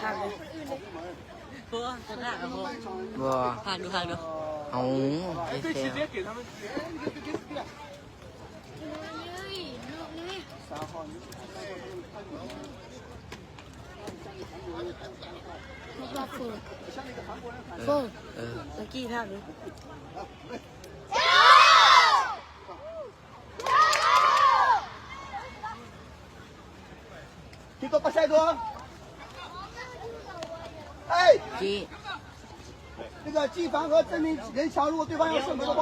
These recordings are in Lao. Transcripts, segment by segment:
ພາກເລີຍ ບໍ່ ພາກເລີຍ ບໍ່ ພາກດູ ພາກດູ ເອົາ ໄອ້ແຊວ ເອີ ເອີ ຕະກີ້ພາກດູ Kita pasai tu. Hei. 这个技法和证明人墙，如果对方要射门的话。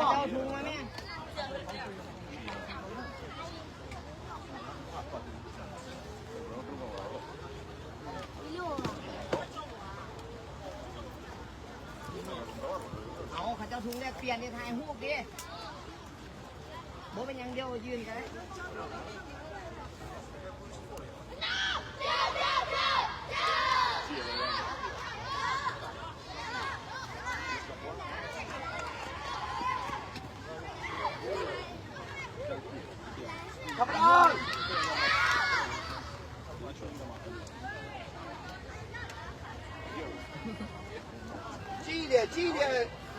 ເອົາ ເຂົາເຈົ້າທຸງແລກປ່ຽນ ໄດ້ຖ່າຍຮູບເດ້. ບໍ່ເປັນຫຍັງ ດຽວຢືນກໍໄດ້. 近一点，近一点。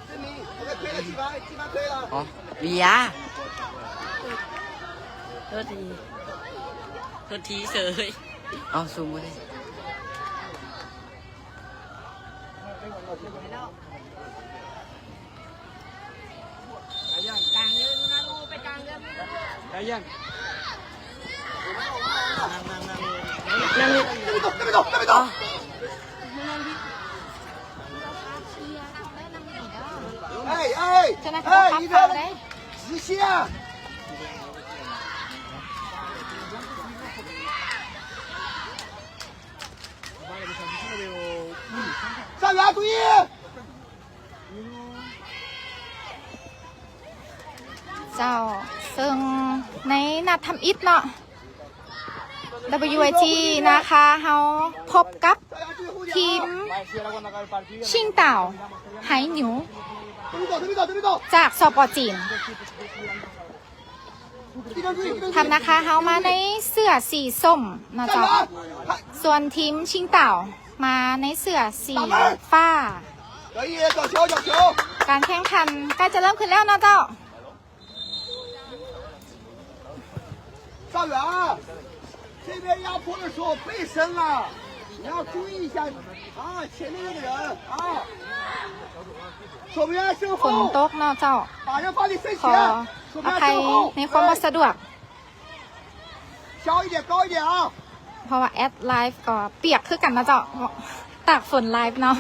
ອໍ ເບຍ ໂທດທີ ໂທດທີເສີຍ ເອົາ ຊູມບໍ່ໄດ້. ກາງເດີນນະລູກ ໄປກາງເດີນນະລູກ ໄດ້ຍັງ ນັ່ງ ນັ່ງ ນັ່ງ ນັ່ງນີ້ ນັ່ງນີ້ ເອີຍ ເອີຍ ເຈົ້ານາຍກໍພັບຟາວເດ້ ເຈົ້າ ເຊິ່ງໃນນັດທຳອິດເນາະ ດັບເບິນຢູໄອຈີ ນາຄາ ເຮົາພົບກັບທີມຊິງຕາວ ໄຮນິວ ຈາກ ສປ ຈີນ. ທຳນາຄາເຮົາມາໃນເສື້ອສີສົ້ມນະເຈົ້າ, ສ່ວນທີມຊິງຕາວມາໃນເສື້ອສີຟ້າ. ການແຂ່ງຂັນໃກ້ຈະເລີ່ມຂຶ້ນແລ້ວເນາະເຈົ້າ. 赵远，这边压迫的时候背身啊，你要注意一下啊，前面那个人啊。 ຝົນຕົກເນາະເຈົ້າ, ຂໍອະໄພໃນຄວາມບໍ່ສະດວກ, เพราะว่าแอดไลฟ์ก็เปียกคือกันเนาะเจ้า, ตากฝนไลฟ์เนาะ.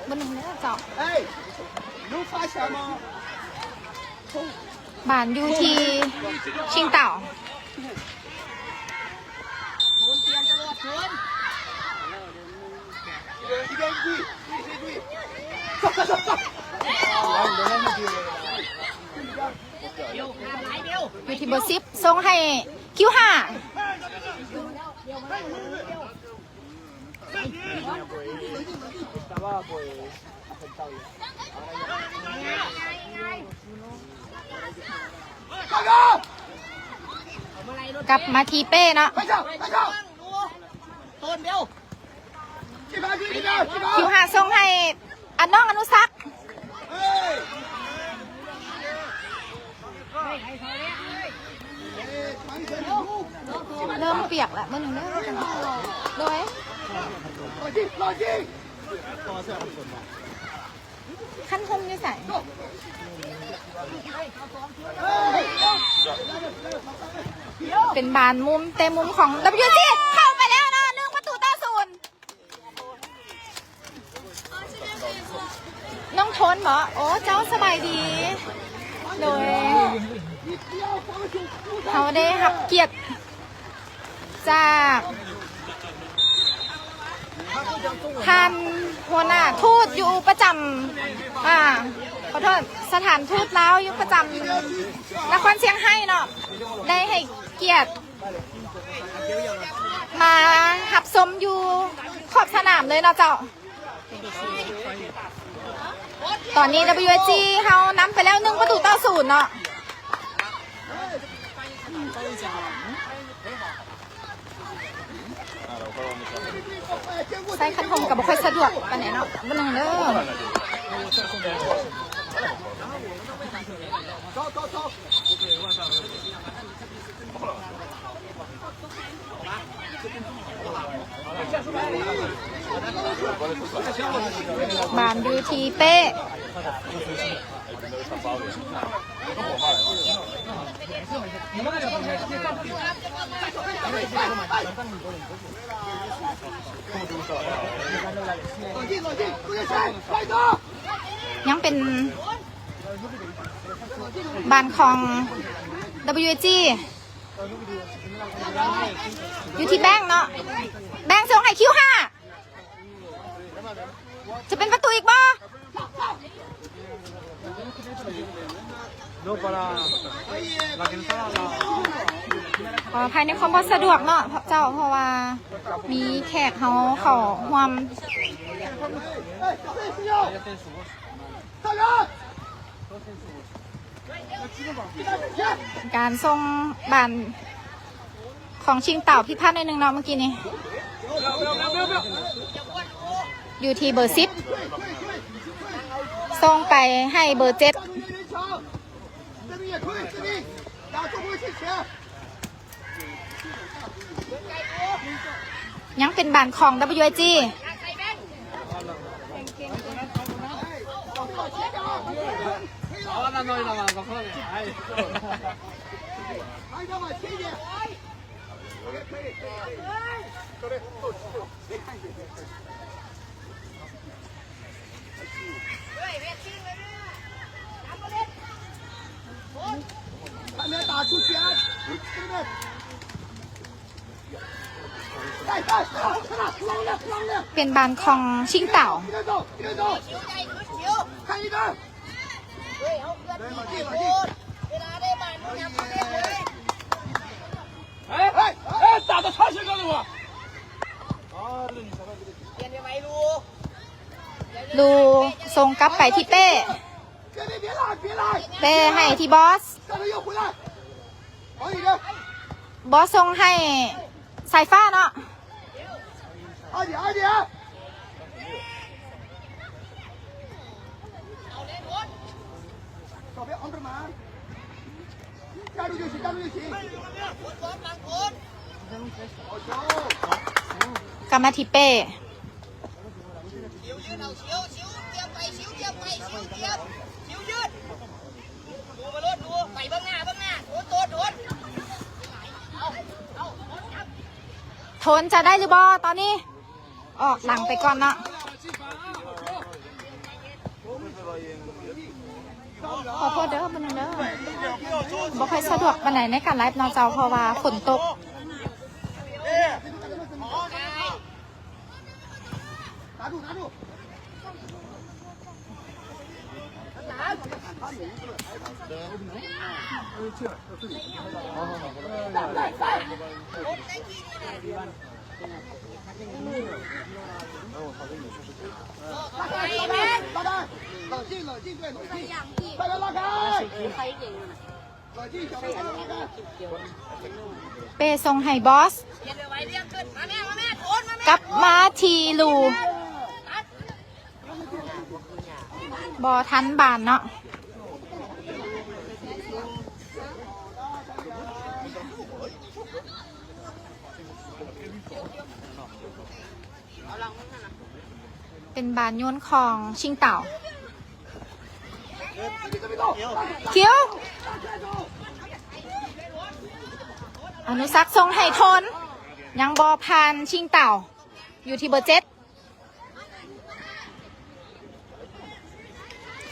บนหนึ่งเด้อเจ้า. ບານຢູ່ທີ່ຊິງເຕົາ. ຢູ່ທີ່ເບີສິບ ສົ່ງໃຫ້ຄິວຫ້າ. ກັບມາທີ່ເປ້ເນາະ, ຄິວຫ້າສົ່ງໃຫ້ອານ້ອງອະນຸສັກ. ເລີ່ມປຽກແລ້ວ ມື້ໜຶ່ງເດີ. ໂດຍ ຄັນຮົ່ມຢູ່ໃສ? ເປັນບານມຸມ ເຕະມຸມຂອງ ດັບເບິນຢູຈີ ເຂົ້າໄປແລ້ວເນາະ ໜຶ່ງປະຕູຕໍ່ສູນ. ນ້ອງທົນບໍ? ໂອ້ ເຈົ້າສະບາຍດີ. ໂດຍ ເຮົາໄດ້ຮັບກຽດຈາກທ່ານຫົວໜ້າທູດຢູ່ປະຈຳ ອາ ຂໍໂທດ ສະຖານທູດລາວຢູ່ປະຈຳນະຄອນຊຽງໄຮ້ເນາະ, ໄດ້ໃຫ້ກຽດ ມາຮັບຊົມຢູ່ຂອບສະໜາມເລີຍເນາະເຈົ້າ. ຕອນນີ້ WSG ເຮົານຳໄປແລ້ວ ໜຶ່ງປະຕູຕໍ່ສູນເນາະ. ໃຊ້ຄັນຫົມກໍບໍ່ຄ່ອຍສະດວກປານໃດເນາະ ເບິ່ງເດີ. ບານຢູ່ທີ່ເປ້ ຍັງເປັນບານຂອງ WSG ຢູ່ທີ່ແບງເນາະ ແບງສົ່ງໃຫ້ຄິວຫ້າ ຈະເປັນປະຕູອີກບໍ່? ຂໍອະໄພໃນຄວາມບໍ່ສະດວກເນາະເຈົ້າ ເພາະວ່າມີແຂກເຮົາເຂົ້າຮ່ວມ. ການສົ່ງບານຂອງຊິງເຕົາຜິດພາດໜ້ອຍໜຶ່ງເນາະ ເມື່ອກີ້ນີ້ ຢູ່ທີ່ເບີສິບ ສົ່ງໄປໃຫ້ເບີເຈັດ. ຍັງເປັນບານຂອງ WSG. ເປັນບານຂອງຊິງເຕົາ. ລູສົ່ງກັບໄປທີ່ເປ້ ເປ້ໃຫ້ທີ່ບອສ ບອສສົ່ງໃຫ້ສາຍຟ້າເນາະ. ກັບມາທີ່ເປ້ ໂທນຈະໄດ້ຫຼືບໍ່ຕອນນີ້? ອອກຫຼັງໄປກ່ອນເນາະ. ຂໍໂທດເດີ ມື້ນີ້ເດີ ບໍ່ຄ່ອຍສະດວກປານໃດໃນການໄລຟ໌ເນາະເຈົ້າ ເພາະວ່າຝົນຕົກ. ເປ້ສົ່ງໃຫ້ບອສ ກັບມາທີ່ລູ ບໍ່ທັນບານເນາະ. ເປັນບານໂຍນຂອງຊິງເຕົາ. ຄິວ ອະນຸສັກສົ່ງໃຫ້ໂທນ ຍັງບໍ່ຜ່ານຊິງເຕົາ ຢູ່ທີ່ເບີເຈັດ.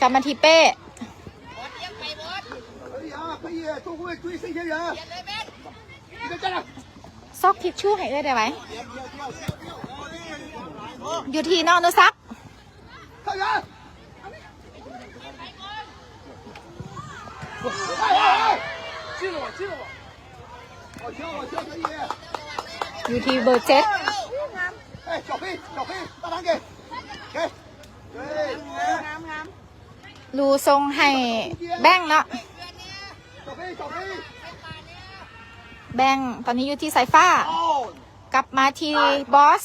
ກັບມາທີ່ເປ້ ຊອກທິດຊູໃຫ້ເອື້ອຍໄດ້ໄວ ຢູ່ທີ່ນ້ອງອະນຸສັກ ຢູ່ທີ່ເບີເຈັດ. ງາມ ງາມ ງາມ. ລູສົ່ງໃຫ້ແບັງເນາະ ແບັງຕອນນີ້ຢູ່ທີ່ສາຍຟ້າ ກັບມາທີ່ບອສ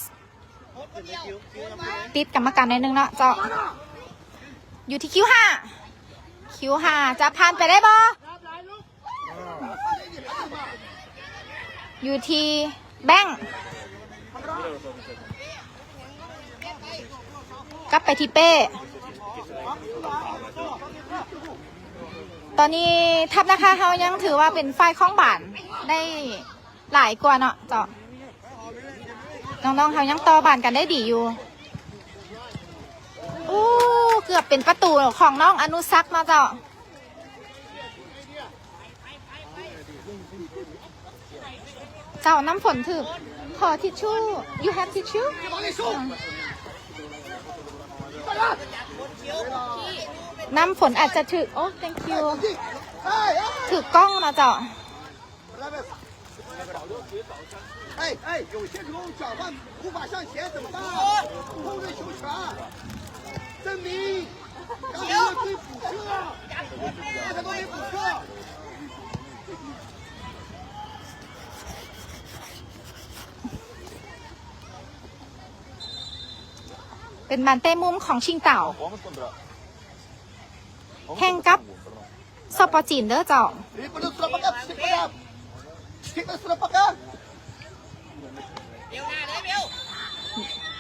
ຕິດກຳມະການໜ້ອຍໜຶ່ງເນາະເຈົ້າ ຢູ່ທີ່ຄິວຫ້າ ຄິວຫ້າຈະຜ່ານໄປໄດ້ບໍ່? ຢູ່ທີ່ແບັງ ກັບໄປທີ່ເປ້ ຕອນນີ້ທັບນາຄາເຮົາຍັງຖືວ່າເປັນຝ່າຍຄອງບານໄດ້ຫຼາຍກວ່າເນາະເຈົ້າ ນ້ອງໆເຮົາຍັງຕໍ່ບານກັນໄດ້ດີຢູ່ ໂອ້ ເກືອບເປັນປະຕູຂອງນ້ອງອະນຸສັກເນາະເຈົ້າ. ເຈົ້າ ນ້ຳຝົນຖືກ ຂໍທິດຊູ້ you have tissue ນ້ຳຝົນອາດຈະຖືກ ໂອ້ thank you ຖືກກ້ອງນະເຈົ້າ. 哎，哎，有些时候转换无法向前怎么办？后卫球权，证明刚才那个队补射，大家都没补射。 ເປັນບານເຕະມຸມຂອງຊິງເຕົາ ແຂ່ງກັບ ສປ ຈີນເດີເຈົ້າ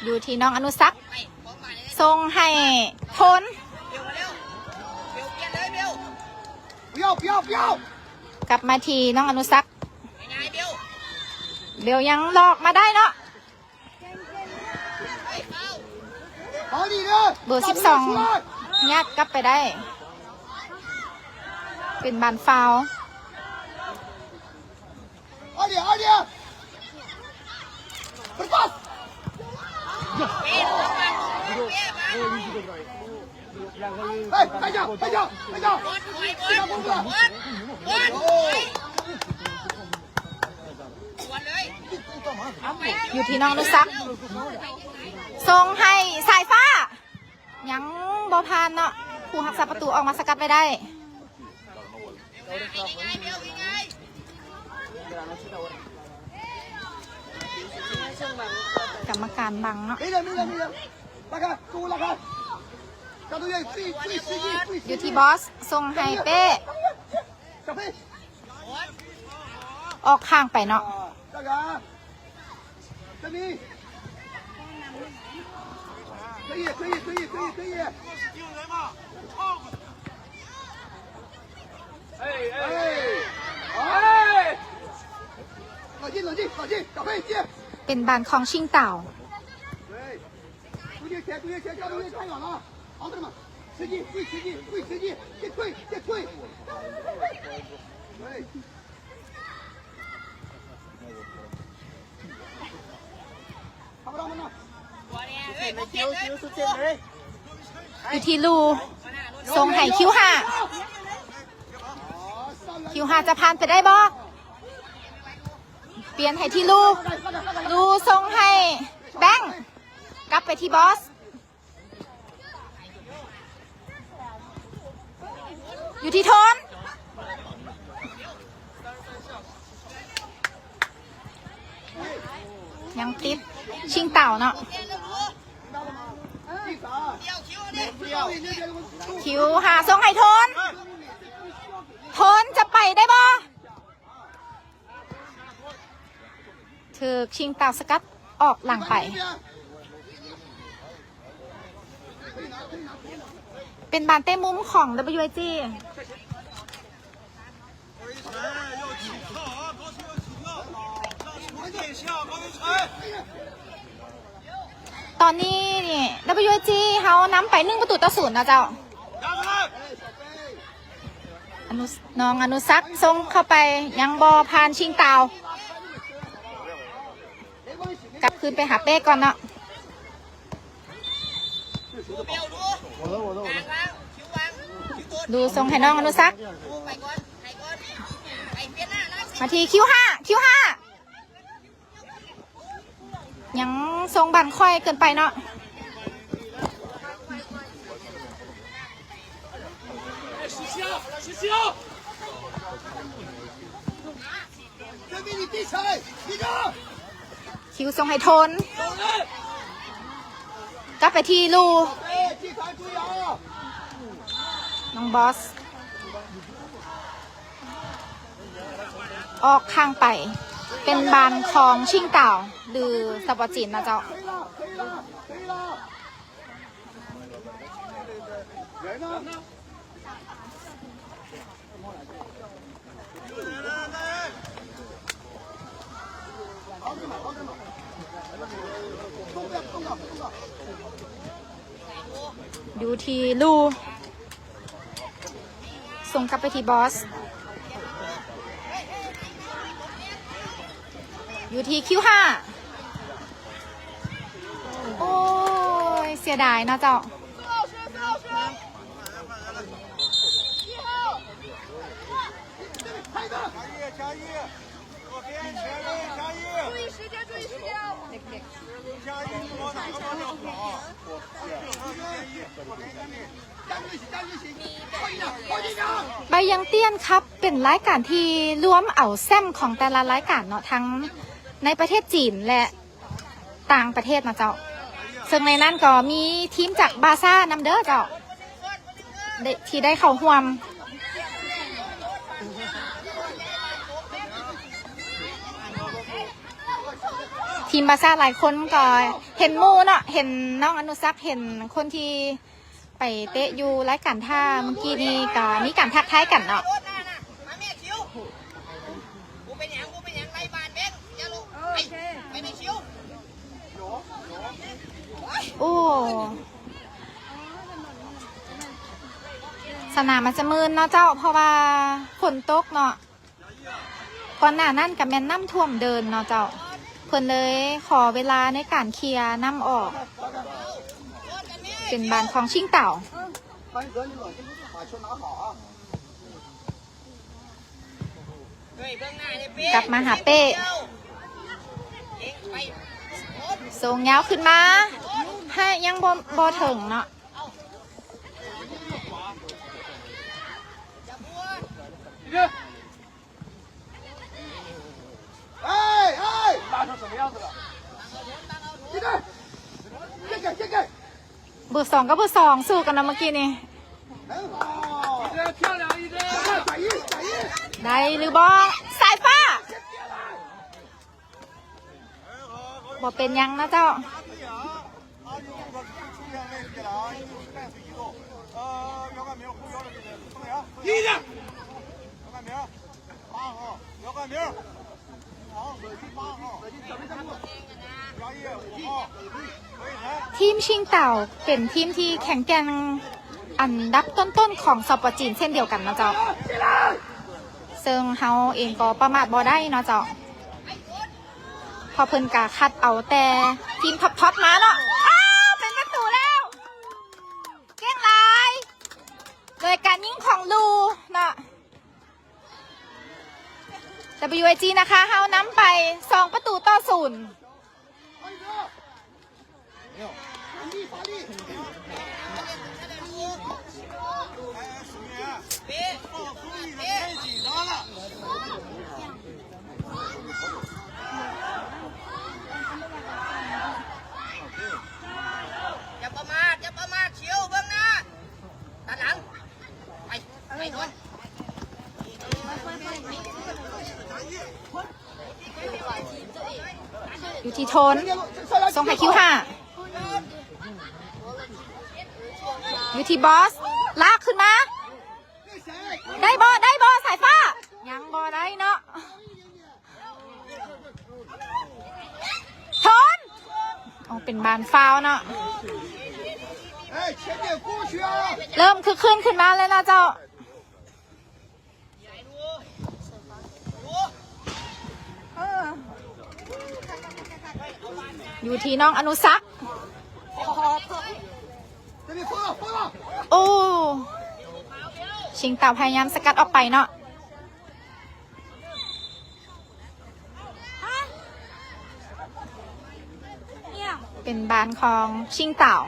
ຢູ່ທີ່ນ້ອງອະນຸສັກ ສົ່ງໃຫ້ໂທນ 不要，不要，不要！ ກັບມາທີ່ນ້ອງອະນຸສັກ ເບວຍັງຫຼອກມາໄດ້ເນາະ ເບີສິບສອງ ຍາດກັບໄປໄດ້ ເປັນບານຟາວ. ຢູ່ທີ່ນ້ອງອະນຸສັກ ສົ່ງໃຫ້ສາຍຟ້າ ຍັງບໍ່ຜ່ານເນາະ ຜູ້ຮັກສາປະຕູອອກມາສະກັດໄວ້ໄດ້. ກຳມະການບັງເນາະ Mira, mira, mira. Acá, tú, acá. Cuando llegue, free, free, free, free, free. ຢູ່ທີ່ບອສ ສົ່ງໃຫ້ເປ້ ອອກຂ້າງໄປເນາະ. 可以，可以，可以，可以，可以。哎，哎，哎。冷静，冷静，冷静，小飞，接。 ເປັນບານຂອງຊິງເຕົາ 对。出去前，出去前，交出去，太远了。好的嘛，吃鸡，喂吃鸡，喂吃鸡，越推，越推。对。 ຢູ່ທີ່ລູ ສົ່ງໃຫ້ຄິວຫ້າ ຄິວຫ້າຈະຜ່ານໄປໄດ້ບໍ່? ປ່ຽນໃຫ້ທີ່ລູ ລູສົ່ງໃຫ້ແບັງ ກັບໄປທີ່ບອສ. ຢູ່ທີ່ໂທນ ຍັງຕິດຊິງເຕົາເນາະ ຄິວຫ້າສົ່ງໃຫ້ໂທນ ໂທນຈະໄປໄດ້ບໍ່? ຖືກຊິງເຕົາສະກັດອອກຫຼັງໄປ ເປັນບານເຕະມຸມຂອງ WIG. ຕອນນີ້ນີ້ WIG ເຮົານຳໄປໜຶ່ງປະຕູຕໍ່ສູນເນາະເຈົ້າ. ອະນຸ ນ້ອງອະນຸສັກສົ່ງເຂົ້າໄປ ຍັງບໍ່ຜ່ານຊິງເຕົາ ກັບຄືນໄປຫາເປ້ກ່ອນເນາະ. ດູສົ່ງໃຫ້ນ້ອງອະນຸສັກ ມາທີ່ຄິວຫ້າ ຄິວຫ້າ ຍັງສົ່ງບານຂ້ອຍເກີນໄປເນາະ. ຄິວສົ່ງໃຫ້ໂທນ ກັບໄປທີ່ລູ ນ້ອງບອສ ອອກຂ້າງໄປ ເປັນບານຂອງຊິງຕາວ ຫຼື ສະປອດຈີນນະເຈົ້າ. ຢູ່ທີ່ລູ ສົ່ງກັບໄປທີ່ບອສ ຢູ່ທີ່ຄິວຫ້າ ໂອ້ຍ ເສຍດາຍເນາະເຈົ້າ. ໃບຢາງຕຽນຄັບ ເປັນລາຍການທີ່ລວມເອົາແຊ້ມຂອງແຕ່ລະລາຍການເນາະ ທັງໃນປະເທດຈີນ ແລະ ຕ່າງປະເທດເນາະເຈົ້າ ເຊິ່ງໃນນັ້ນກໍມີທີມຈາກບາຊ່ານຳເດີເຈົ້າ ໄດ້ ທີ່ໄດ້ເຂົ້າຮ່ວມ. ທີມບາຊ່າຫຼາຍຄົນກໍເຫັນໝູ່ເນາະ ເຫັນນ້ອງອະນຸສັກ ເຫັນຄົນທີ່ ໄປເຕະຢູ່ລາຍການທ່າມື້ກີ້ນີ້ກໍມີການທັກທາຍກັນເນາະ. ໂອ້ ສະໜາມມັນຈະມື່ນເນາະເຈົ້າ ເພາະວ່າຝົນຕົກເນາະ. ກ່ອນໜ້ານັ້ນກໍແມ່ນນ້ຳຖ້ວມເດີ່ນເນາະເຈົ້າ ເພິ່ນເລີຍຂໍເວລາໃນການເຄຍນ້ຳອອກ. ເປັນບານຂອງຊິງເຕົາ ກັບມາຫາເປ້ ສົ່ງຍາວຂຶ້ນມາ ໃຫ້ຍັງບໍ່ ບໍ່ເຖິງເນາະ. ເບີສອງກັບເບີສອງສູ້ກັນນະເມື່ອກີ້ນີ້ ໄດ້ຫຼືບໍ່? ສາຍຟ້າ ບໍ່ເປັນຫຍັງນະເຈົ້າ. ທີມຊິງເຕົາເປັນທີມທີ່ແຂງແກ່ງອັນດັບຕົ້ນໆຂອງ ສປ ຈີນ ເຊັ່ນດຽວກັນເນາະເຈົ້າ ເຊິ່ງເຮົາເອງກໍປະໝາດບໍ່ໄດ້ເນາະເຈົ້າ. ເພາະເພິ່ນກະຄັດເອົາແຕ່ທີມທັອບໆມາເນາະ. ອ້າວ ເປັນປະຕູແລ້ວ ເກັ່ງຫຼາຍ ໂດຍການຍິງຂອງລູເນາະ. ດັບເບິນຢູໄອຈີ ນະຄາ ເຮົານຳໄປສອງປະຕູຕໍ່ສູນ. ຢ່າປະໝາດ ຢ່າປະໝາດ ຂຽວເບິ່ງໜ້າ ຕັດຫຼັງ ໄປ ໄປໂດນ. ຢູ່ທີ່ໂທນ ສົ່ງໃຫ້ຄິວຫ້າ ຢູ່ທີ່ບອສ ລາກຂຶ້ນມາ ໄດ້ບໍ່ ໄດ້ບໍ່ ສາຍຟ້າ ຍັງບໍ່ໄດ້ເນາະ. ໂທນ ໂອ້ ເປັນບານຟາວເນາະ ເລີ່ມຄຶກຄື້ນຂຶ້ນມາແລ້ວເນາະເຈົ້າ. ຢູ່ທີ່ນ້ອງອະນຸສັກ ໂອ້ ຊິງເຕົາພະຍາຍາມສະກັດອອກໄປເນາະ. ເປັນບານຂອງຊິງເຕົາ.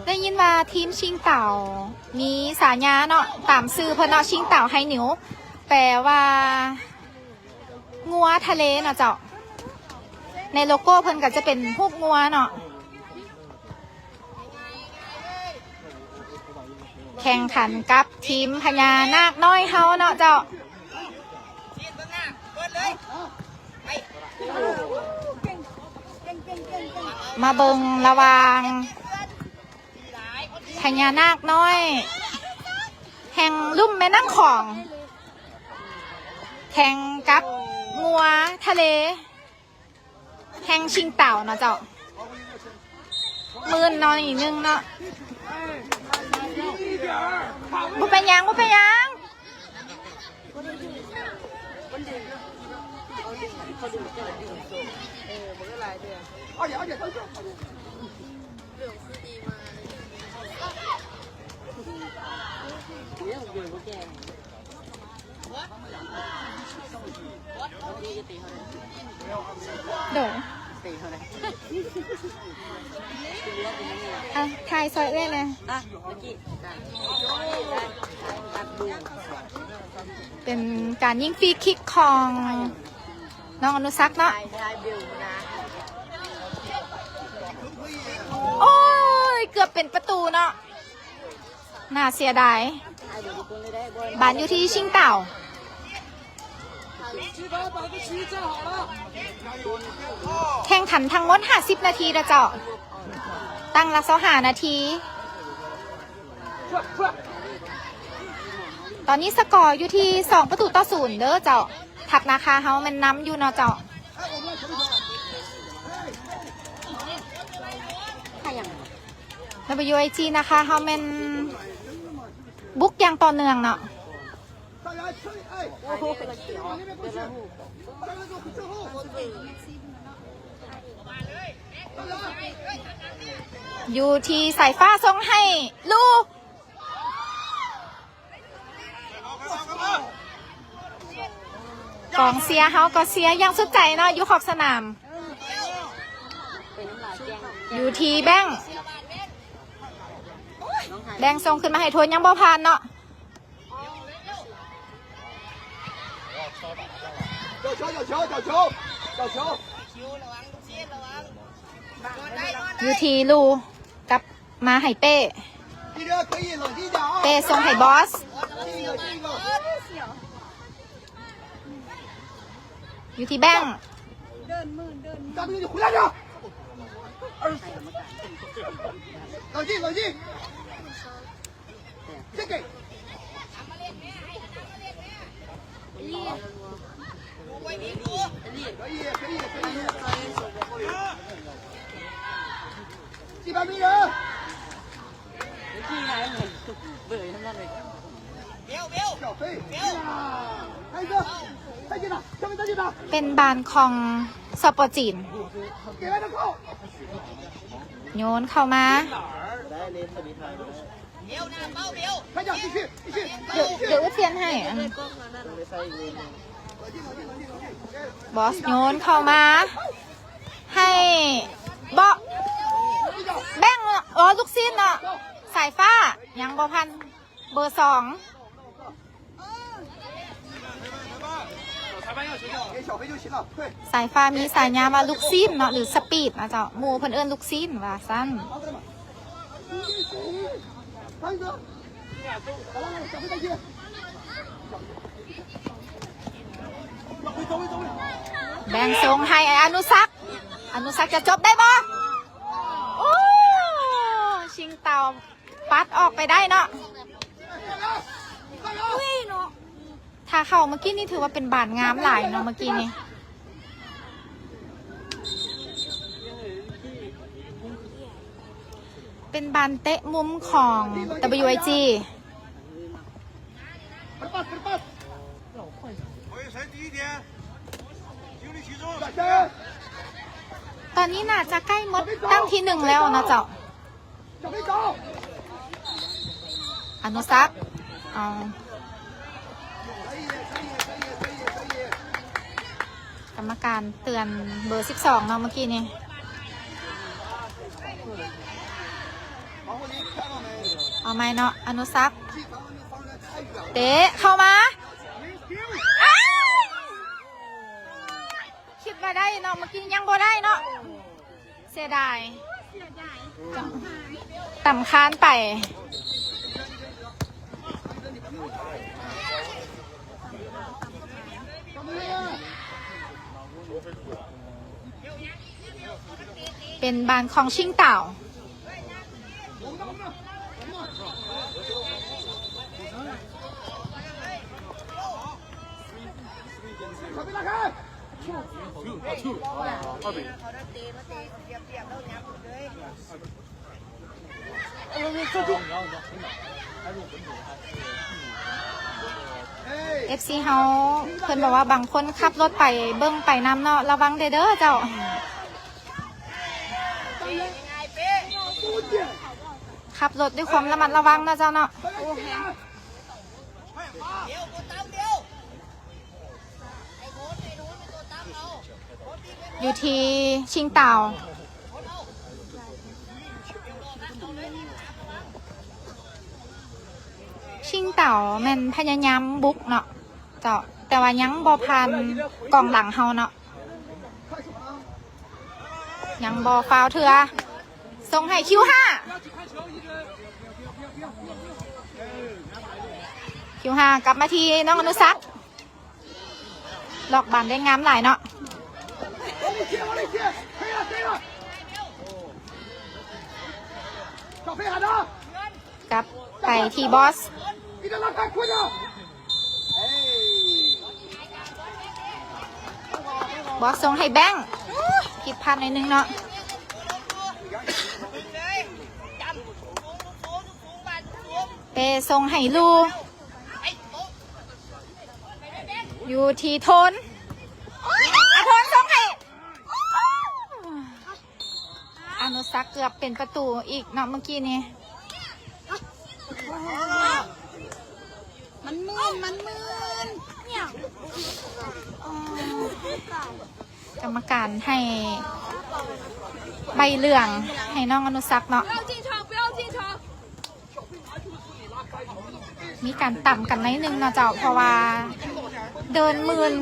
ໄດ້ຍິນວ່າທີມຊິງເຕົາມີສາຍາເນາະ ຕາມຊື່ເພິ່ນເນາະ ຊິງເຕົາໄຮນິວ ແປວ່າງົວທະເລເນາະເຈົ້າ. ໃນໂລໂກ້ເພິ່ນກໍຈະເປັນຮູບງົວເນາະ. ແຂ່ງຂັນກັບທີມພະຍານາກນ້ອຍເຮົາເນາະເຈົ້າ. ມາເບິ່ງລະຫວ່າງພະຍານາກນ້ອຍແຫ່ງລຸ່ມແມ່ນ້ຳຂອງ ແຂ່ງກັບງົວທະເລ ແຫ່ງຊິງເຕົາເນາະເຈົ້າ. ມື່ນເນາະ ໜ້ອຍໜຶ່ງເນາະ. ບໍ່ເປັນຫຍັງ ບໍ່ເປັນຫຍັງ. ໂດຍ ອ່ະ ຖ່າຍຊ່ອຍເອື້ອຍແດ່. ອ່ະ ເປັນການຍິງຟຣີຄິກຂອງນ້ອງອະນຸສັກເນາະ. ໂອ້ຍ ເກືອບເປັນປະຕູເນາະ. ໜ້າເສຍດາຍ. ບານຢູ່ທີ່ຊິງເຕົາ. ແຂ່ງຂັນທັງໝົດຫ້າສິບນາທີເດີເຈົ້າ. ຕັ້ງລະຊາວຫ້ານາທີ. ຕອນນີ້ສະກໍຢູ່ທີ່ສອງປະຕູຕໍ່ສູນເດີເຈົ້າ. ທັບນາຄາເຮົາແມ່ນນຳຢູ່ເນາະເຈົ້າ. ດັບເບິນຢູໄອຈີນາຄາເຮົາແມ່ນບຸກຢ່າງຕໍ່ເນື່ອງເນາະ. ຢູ່ທີ່ສາຍຟ້າສົ່ງໃຫ້ລູ ກອງເຊຍເຮົາກໍເຊຍຢ່າງສຸດໃຈເນາະ ຢູ່ຂອບສະໜາມ. ຢູ່ທີ່ແບງ ແບງສົ່ງຂຶ້ນມາໃຫ້ໂທນ ຍັງບໍ່ຜ່ານເນາະ. ຢູ່ທີ່ລູ ກັບມາໃຫ້ເປ້ ເປ້ສົ່ງໃຫ້ບອສ ຢູ່ທີ່ແບງ ເປັນບານຂອງສປ ຈີນ ໂຍນເຂົ້າມາ. ດຽວ ດຽວອຸດພຽນໃຫ້ ອັນ ບອສໂຍນເຂົ້າມາໃຫ້ເບາະ ແບ່ງ ເອີ ລູກຊີ້ນເນາະ ສາຍຟ້າ ຍັງບໍ່ທັນ ເບີສອງ ສາຍຟ້າມີສາຍາວ່າລູກຊີ້ນເນາະ ຫຼື ສະປີດນະເຈົ້າ ໝູ່ເພິ່ນເອີ້ນລູກຊີ້ນວ່າຊັ້ນ. ແບ່ງສົ່ງໃຫ້ອະນຸສັກ ອະນຸສັກຈະຈົບໄດ້ບໍ່? ໂອ້ ຊິງເຕົາ ປັດອອກໄປໄດ້ເນາະ. ອຸ້ຍເນາະ ຖ້າເຂົ້າເມື່ອກີ້ນີ້ຖືວ່າເປັນບານງາມຫຼາຍເນາະ ເມື່ອກີ້ນີ້ ເປັນບານເຕະມຸມຂອງ WIG. ຕອນນີ້ໜ້າຈະໃກ້ໝົດຕັ້ງທີໜຶ່ງແລ້ວເນາະເຈົ້າ. ອະນຸສັກ ເອົາ ກຳ ກຳມະການເຕືອນເບີສິບສອງເນາະ ເມື່ອກີ້ນີ້. ເອົາໃໝ່ເນາະ ອະນຸສັກ ເຕະເຂົ້າມາ. ອ້າວ! ຄິດວ່າໄດ້ເນາະ ເມື່ອກີ້ຍັງບໍ່ໄດ້ເນາະ. ເສຍດາຍ ຕຳຄານໄປ. ເປັນບານຂອງຊິງຕາວ. ເອັຟຊີເຮົາ ເພິ່ນບອກວ່າບາງຄົນຂັບລົດໄປເບິ່ງໄປນຳເນາະ ລະວັງແດ່ເດີເຈົ້າ. ຂັບລົດດ້ວຍຄວາມລະມັດລະວັງເນາະເຈົ້າເນາະ. ຢູ່ທີ່ຊິງຕາວ ຊິງຕາວແມ່ນພະຍາຍາມບຸກເນາະເຈົ້າ ແຕ່ວ່າຍັງບໍ່ຜ່ານກອງຫຼັງເຮົາເນາະ. ຍັງບໍ່ຟາວເທື່ອ ສົ່ງໃຫ້ຄິວຫ້າ ຄິວຫ້າ ກັບມາທີ່ນ້ອງອະນຸສັກ ລັອກບານໄດ້ງາມຫຼາຍເນາະ. ກັບໄປທີ່ບອສ ບອສສົ່ງໃຫ້ແບງ ຜິດພາດໜ້ອຍໜຶ່ງເນາະ. ເປສົ່ງໃຫ້ລູ ຢູ່ທີ່ໂທນ ອາ ໂທນສົ່ງໃຫ້ ອານຸສັກເກືອບເປັນປະຕູອີກເນາະເມື່ອກີ້ນີ້. ມັນມື່ນ ມັນມື່ນ ກຳມະການໃຫ້ໃບເຫຼືອງໃຫ້ນ້ອງອະນຸສັກເນາະ. ມີການຕຳກັນໜ້ອຍໜຶ່ງເນາະເຈົ້າ ເພາະວ່າເດີນມື່ນ.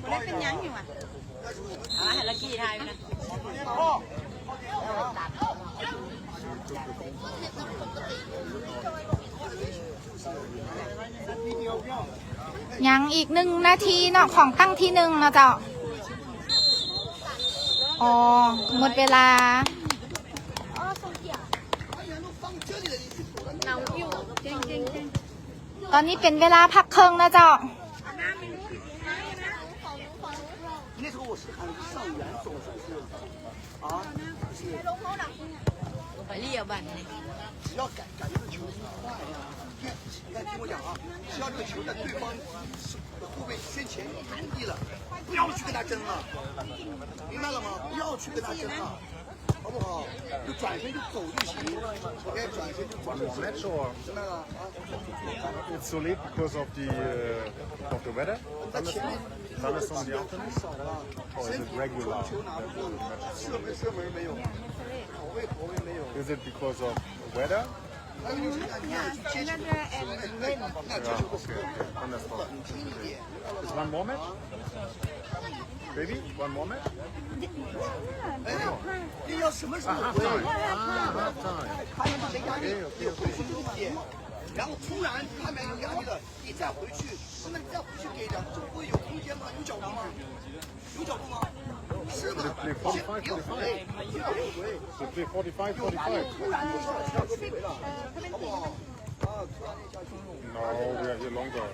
ບໍ່ໄດ້ເປັນຫຍັງຢູ່ຫວາ ເອົາໃຫ້ລະກີ່ຖ່າຍໄວ້ນະ. ຍັງອີກໜຶ່ງນາທີເນາະ ຂອງຕັ້ງທີໜຶ່ງເນາະເຈົ້າ. ອໍ ໝົດເວລາ. ຕອນນີ້ເປັນເວລາພັກເຄິ່ງນະເຈົ້າ. 好不好？就转身就走就行，OK，转身就走就行。One more match or? 明白了啊。It's so late because of the, uh, of the weather? Thunderstorm? Thunderstorm in the afternoon? Or is it regular? Is it because of weather? Weather and rain. Yeah, okay, okay. Thunderstorm. Is one more match? Maybe one more match? 哎，你要什么时候回来？啊，half time. 他们都没压力，OK，OK，OK。也不是六点，然后突然他们有压力了，你再回去，那么你再回去给两个中国有空间吗？有角度吗？有角度吗？是吗？They play forty-five, forty-five. They play forty-five, forty-five. 突然就下去了，好不好？啊，突然就下去。No, we are here longer.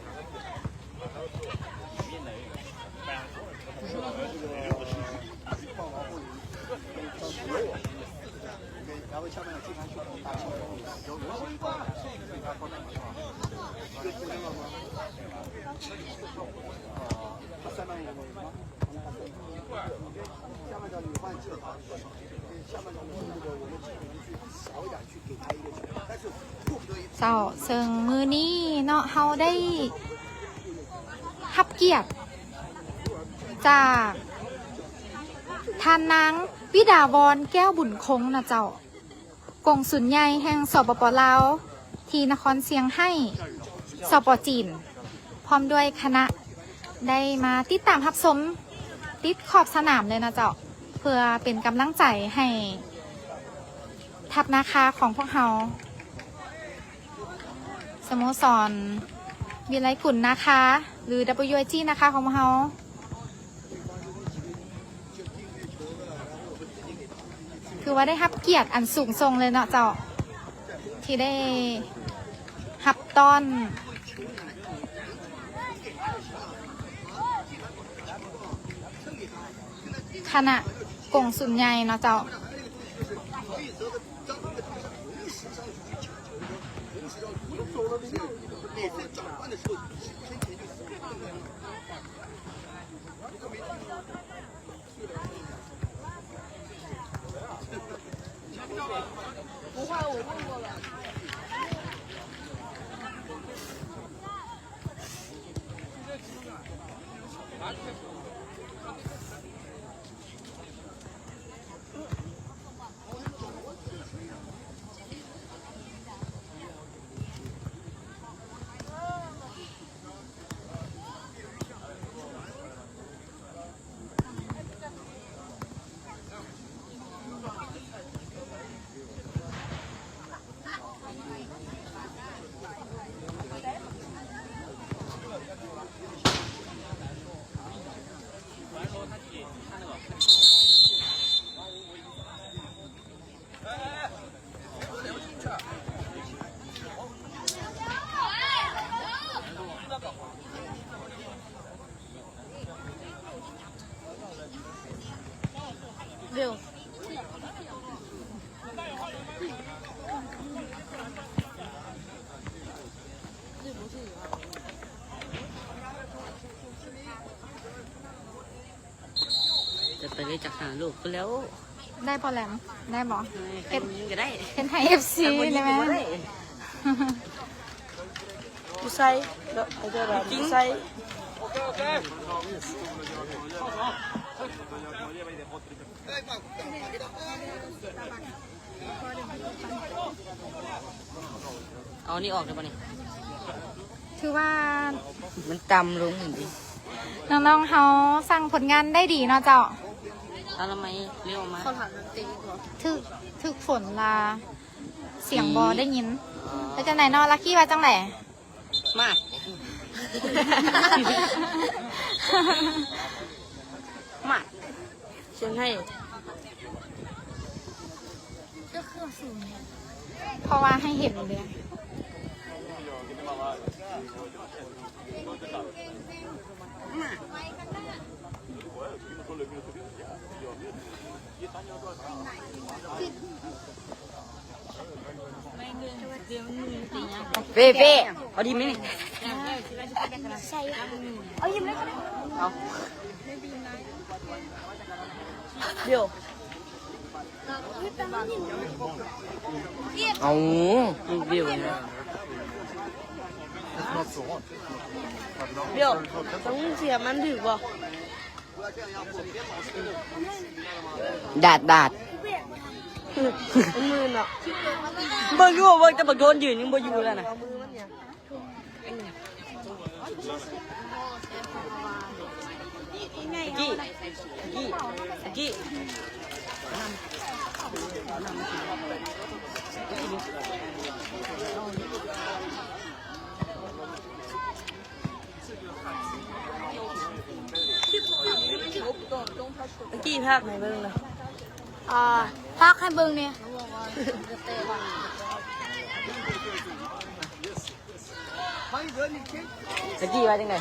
他三班有没有？ ເຈົ້າ ເຊິ່ງມື້ນີ້ເນາະ ເຮົາໄດ້ຮັບກຽດຈາກທ່ານນາງ ວິດາວອນ ແກ້ວບຸນຄົງນະເຈົ້າ ກົງສຸນໃຫຍ່ແຫ່ງ ສປປ ລາວ ທີ່ນະຄອນຊຽງໄຮ້ ສປ ຈີນ ພ້ອມດ້ວຍຄະນະ ໄດ້ມາຕິດຕາມຮັບຊົມຕິດຂອບສະໜາມເລີຍນະເຈົ້າ ເພື່ອເປັນກຳລັງໃຈໃຫ້ທັບນາຄາຂອງພວກເຮົາ ສະໂມສອນວິໄລກຸນນາຄາ ຫຼື ດັບເບິນຢູໄອຈີ ນາຄາຂອງພວກເຮົາ. ຖືວ່າໄດ້ຮັບກຽດອັນສູງສົ່ງເລີຍເນາະເຈົ້າ ທີ່ໄດ້ຮັບຕ້ອນຄະນະກົງສຸນໃຫຍ່ເນາະເຈົ້າ. ຈະໄປເລີຍຈັກຫາລູກພຸ້ນແລ້ວ. ໄດ້ບໍ່ແຫຼມ? ໄດ້ບໍ່? ເຮັດ ເຮັດໃຫ້ເອັຟຊີໄດ້ໄໝ? ຢູ່ໃສ? ເດີ ໄປເດີ ຢູ່ໃສ? ເອົານີ້ອອກໄດ້ບໍ່ນີ້? ຖືວ່າມັນຕ່ຳລົງນີ້ ນ້ອງໆເຮົາສ້າງຜົນງານໄດ້ດີເນາະເຈົ້າ. ອະນາໄມເລວມາກ. ຖືກ ຖືກຝົນລາ ສຽງບໍ່ໄດ້ຍິນ. ເປັນຈັ່ງໃດເນາະ ລັກກີ້ວ່າຈັ່ງໃດ? ມາກ ມາກ ສຽງໃຫ້ ເພາະວ່າໃຫ້ເຫັນເດ້. ເປ້ ເປ້ ເອົາດີໄໝນີ້? ເອົາ ດຽວ ເອົາ ດຽວ ດຽວ ຕ້ອງເສຍມັນຖືກບໍ່? ດາດ ດາດ ມືເນາະ ເບິ່ງຢູ່ ເບິ່ງແຕ່ບັກໂດນຢືນຍັງບໍ່ຢູ່ແລ້ວນະ. ກີ້ ກີ້ ກີ້. ກີ້ພາກໃຫ້ເບິ່ງເນາະ ອ່າ ພາກໃຫ້ເບິ່ງແດ່. ຕະກີ້ວ່າຈັ່ງໃດ?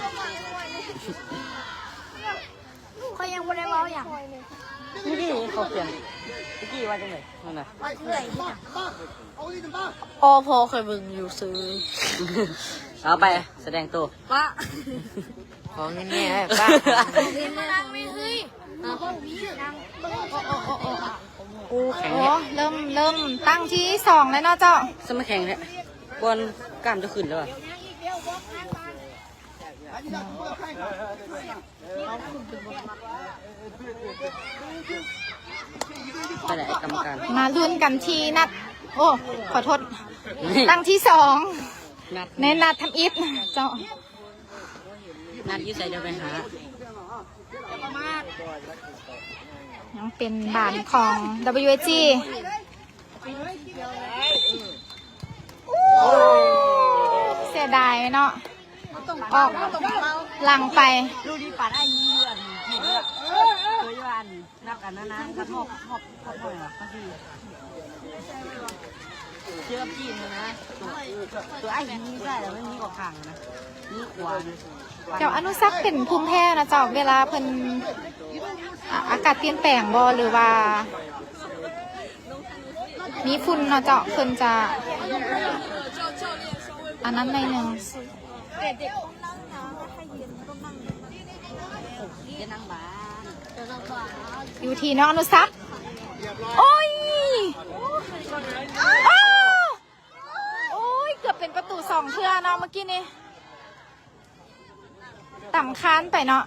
ຂ້ອຍຍັງບໍ່ໄດ້ເວົ້າຫຍັງ. ເມື່ອກີ້ເຂົາຂຽນ ຕະກີ້ວ່າຈັ່ງໃດ? ນັ້ນນະ ວ່າເອື້ອຍ ອໍ ພໍ່ຂ້ອຍເບິ່ງຢູ່ຊື່. ເອົາໄປ ສະແດງໂຕ. ປະ ຂໍເງິນແດ່ ປະ. ໂອ້ ແຂງ ໂອ້ ເລີ່ມ ເລີ່ມຕັ້ງທີສອງແລ້ວເນາະເຈົ້າ. ສະມາແຂງແທ້ ບ່ອນກ້າມຈະຂຶ້ນແລ້ວອະ. ໄປແຫຼະ ກຳມະການ ມາລຸ້ນກັນທີ່ນັດ ໂອ້ ຂໍໂທດ ຕັ້ງທີສອງ ນັດ ໃນນັດທຳອິດເຈົ້າ. ນັດຢູ່ໃສ ດຽວໄປຫາ. ຍັງເປັນບານຂອງ WAG ເສຍດາຍເນາະ ອອກຫຼັງໄປ. ລູກນີ້ປາດອ້າຍຍິງຢູ່ອັນ ຢູ່ອັນ ນັບກັນນະນະ ນັບຮອບ ຮອບ ຮອບເທົ່າໃດວະ ພາສີ ເຈີກັບຈີນນະ ຕົວ ຕົວອ້າຍຍິງຊ້າຍ ແລ້ວມັນຍິງອອກຂ້າງນະ ຍິງຂວານະ. ເຈົ້າອະນຸສັກເປັນພູມແພ້ນະເຈົ້າ ເວລາເພິ່ນ ອາ ອາກາດປ່ຽນແປງບໍ່ ຫຼືວ່າມີຝຸ່ນເນາະເຈົ້າ ເພິ່ນຈະ ອັນນັ້ນໜ້ອຍໜຶ່ງ. ຢູ່ທີ່ນ້ອງອະນຸສັກ ໂອ້ຍ ໂອ້ຍ ເກືອບເປັນປະຕູສອງເທື່ອເນາະ ເມື່ອກີ້ນີ້ ຕຳຄານໄປເນາະ.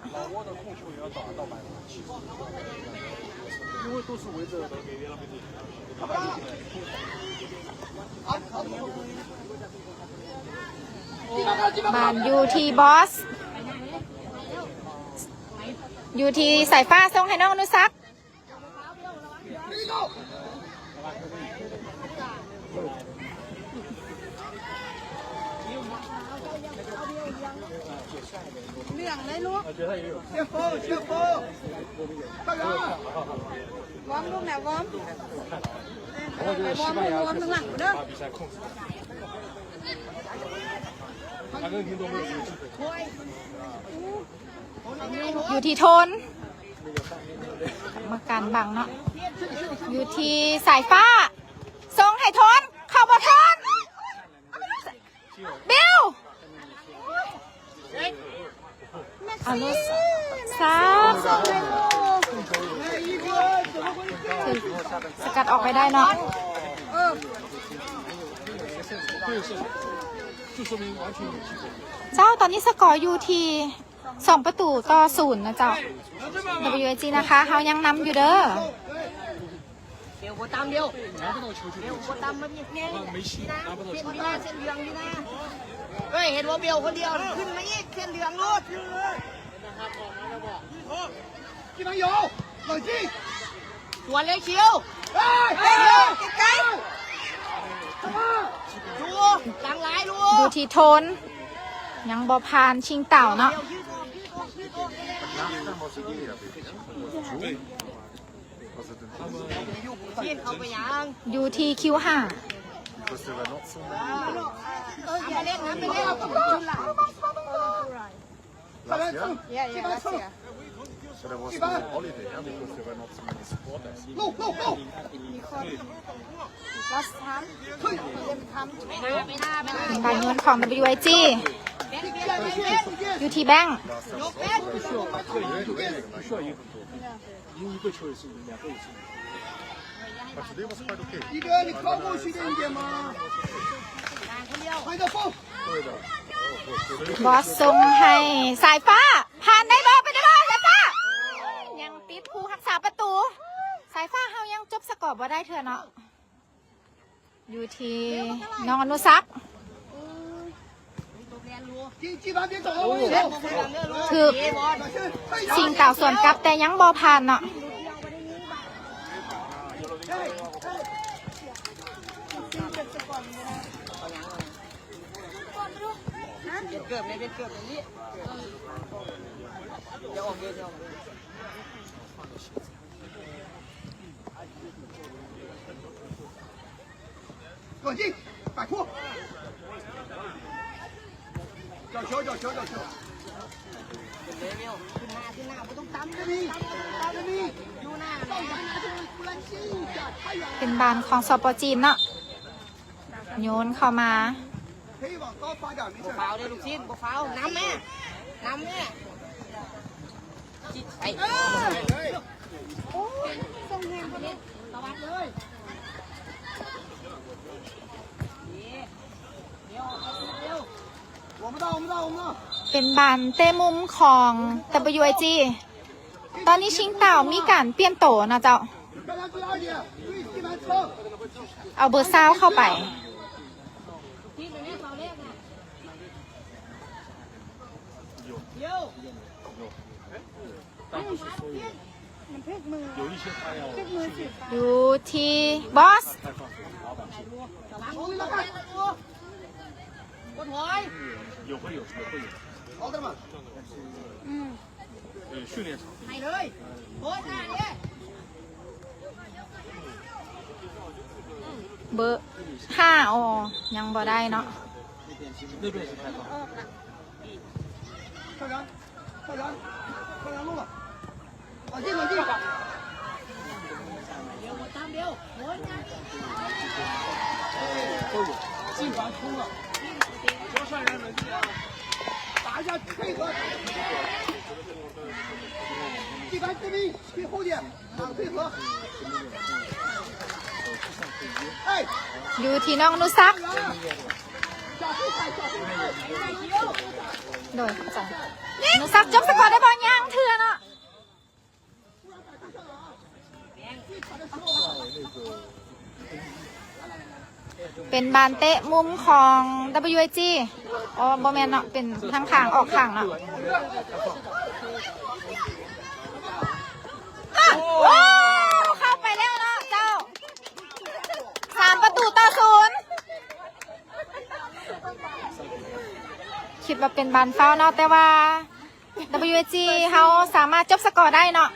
ບານຢູ່ທີ່ບອສ ຢູ່ທີ່ສາຍຟ້າ ສົ່ງໃຫ້ນ້ອງອະນຸສັກ. ເຫຼືອງເລີຍລູກ ວອມລູກນະ ວອມ ວອມ ວອມທາງຫຼັງເດີ. ຢູ່ທີ່ໂທນ ກຳມະການບັງເນາະ ຢູ່ທີ່ສາຍຟ້າ ສົ່ງໃຫ້ໂທນ ເຂົ້າບໍ່ໂທນ ບິວ ອະນຸສັກ ຖືກສະກັດອອກໄປໄດ້ເນາະ. ເຈົ້າ ຕອນນີ້ສະກໍຢູ່ທີ່ ສອງປະຕູຕໍ່ສູນນະເຈົ້າ WAG ນະຄະ ເຮົາຍັງນຳຢູ່ເດີ. ເອີຍ ເຫັນບໍ່ ເບວຄົນດຽວ ຂຶ້ນມາອີກ ເສັ້ນເຫຼືອງໂລດ. ສວນເລີຍຄິວ ໄກໆ ຢູ່ຫຼັງຫຼາຍລູກ ຢູ່ທີ່ໂທນ ຍັງບໍ່ຜ່ານຊິງເຕົາເນາະ ຢູ່ທີ່ຄິວຫ້າ. Last year? Yeah, yeah, last year. But it was on holiday, yeah, because there were not so many supporters. Last time, ເປັນບານໂຍນຂອງ WAG ຢູ່ທີ່ແບງ But today was quite okay. ບອສສົ່ງໃຫ້ສາຍຟ້າ ຜ່ານໄດ້ບໍ່ ໄປໄດ້ບໍ່ ສາຍຟ້າ ຍັງຕິດຜູ້ຮັກສາປະຕູ ສາຍຟ້າເຮົາຍັງຈົບສະກໍບໍ່ໄດ້ເທື່ອເນາະ ຢູ່ທີ່ນ້ອງອະນຸສັກ ຖືກຊິງເຕົາສວນກັບ ແຕ່ຍັງບໍ່ຜ່ານເນາະ. ເປັນບານຂອງ ສປ ຈີນ ເນາະ ໂຍນເຂົ້າມາ ບໍ່ຟາວເດ້ລູກຊີ້ນ ບໍ່ຟາວ ນຳແມ່ ນຳແມ່. ເປັນບານເຕະມຸມຂອງ WIG ຕອນນີ້ຊິງຕາວມີການປ່ຽນໂຕເນາະເຈົ້າ. ເອົາເບີຊາວເຂົ້າໄປ. ຢູ່ທີ່ບອສ ເບີຫ້າ ອໍ ຍັງບໍ່ໄດ້ເນາະ. ຢູ່ທີ່ນ້ອງອະນຸສັກ ໂດຍ ອະນຸສັກຈົບສະກໍໄດ້ບໍ່? ຍັງເທື່ອເນາະ. ເປັນບານເຕະມຸມຂອງ WIG ອໍ ບໍ່ແມ່ນເນາະ ເປັນທາງຂ້າງ ອອກຂ້າງເນາະ. ໂອ້ ເຂົ້າໄປແລ້ວເນາະເຈົ້າ. ສາມປະຕູຕໍ່ສູນ ຄິດວ່າເປັນບານຟາວເນາະ ແຕ່ວ່າ WIG ເຮົາສາມາດຈົບສະກໍໄດ້ເນາະ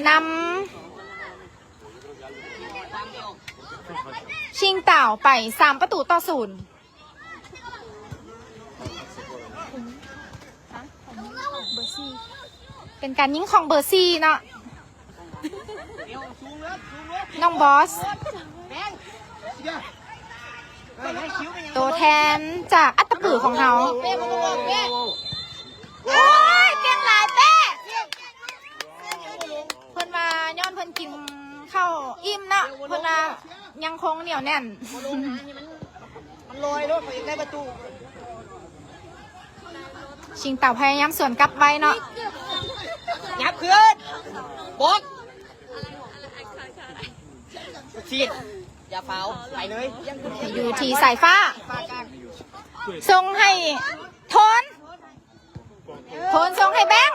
ນຳຊິງຕາວໄປສາມປະຕູຕໍ່ສູນ. ເປັນການຍິງຂອງເບີສີ່ເນາະ. ນ້ອງບອສ ໂຕແທນຈາກອັດຕະປືຂອງເຮົາ. ໂອ້ຍ ເກັ່ງຫຼາຍເປ້. ເພິ່ນວ່າຍ້ອນເພິ່ນກິນເຂົ້າອີ່ມເນາະ ເພິ່ນວ່າຍັງຄົງໜຽວແໜ້ນ. ມັນລອຍໂລດ ເຂົາຢາກໄດ້ປະຕູ. ຊິງເຕົາພະຍາຍາມສວນກັບໄວເນາະ. ຫຍັບຂຶ້ນ ບອກ ຊີດ ຢ່າຟາວ ໄປເລີຍ. ຢູ່ທີ່ສາຍຟ້າ ສົ່ງໃຫ້ໂທນ. ໂທນສົ່ງໃຫ້ແບງ.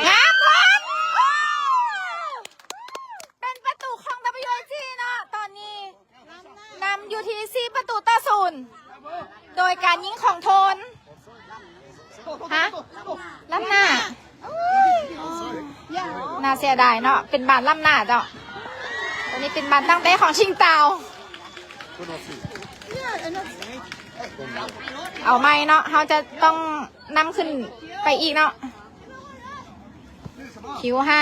ງາມໂທນ ເປັນປະຕູຂອງ WIG ເນາະ ຕອນນີ້ນຳຢູ່ທີ່ສີ່ປະຕູຕໍ່ສູນ ໂດຍການຍິງຂອງໂທນ. ຮະ ລ້ຳໜ້າ ໜ້າເສຍດາຍເນາະ ເປັນບານລ້ຳໜ້າເຈົ້າ. ຕອນນີ້ເປັນບານຕັ້ງເຕະຂອງຊິງເຕົາ. ເອົາໃໝ່ເນາະ ເຮົາຈະຕ້ອງນຳຂຶ້ນໄປອີກເນາະ. ຄິວຫ້າ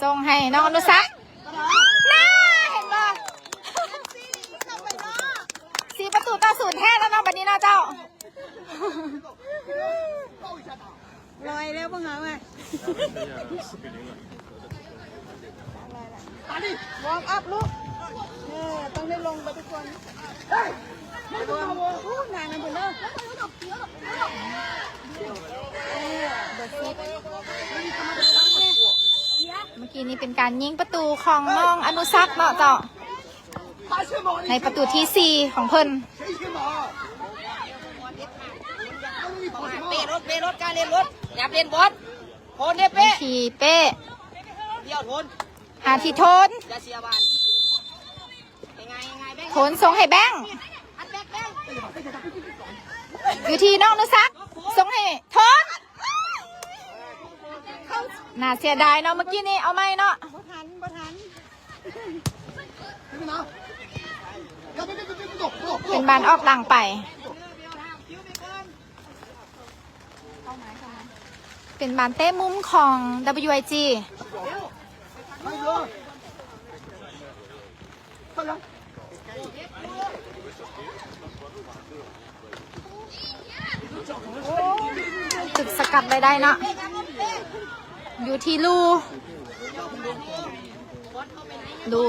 ສົ່ງໃຫ້ນ້ອງອະນຸສັກ. ໜ້າ ເຫັນບໍ່ ສີ່ປະຕູຕໍ່ສູນແທ້ແລ້ວເນາະ ບັດນີ້ເນາະເຈົ້າ. ລອຍແລ້ວພວກເຮົາອະ. ວອມອັບລູກ ເອີ ຕ້ອງໄດ້ລົງໄປທຸກຄົນ. ລະວັງ ໂອ້ ນາງນັ້ນເພິ່ນເດີ. ເມື່ອກີ້ນີ້ເປັນການຍິງປະຕູຂອງນ້ອງອະນຸສັກເນາະເຈົ້າ ໃນປະຕູທີສີ່ຂອງເພິ່ນ. ເປ້ລົດ ເປ້ລົດ ກ້າເລ່ນລົດ ຫຍັບເລ່ນບອນ. ໂທນເດ້ ເປ້ ທີ່ເປ້ ດຽວໂທນ ຫາທີ່ໂທນ. ໂທນສົ່ງໃຫ້ແບງ ຢູ່ທີ່ນ້ອງອະນຸສັກ ສົ່ງໃຫ້ໂທນ. ໜ້າເສຍດາຍເນາະ ເມື່ອກີ້ນີ້ ເອົາໃໝ່ເນາະ. ບໍ່ທັນ ບໍ່ທັນ ເປັນບານອອກຫຼັງໄປ. ເປັນບານເຕະມຸມຂອງ WIG. ຖືກສະກັດໄວ້ໄດ້ເນາະ ຢູ່ທີ່ລູ ລູ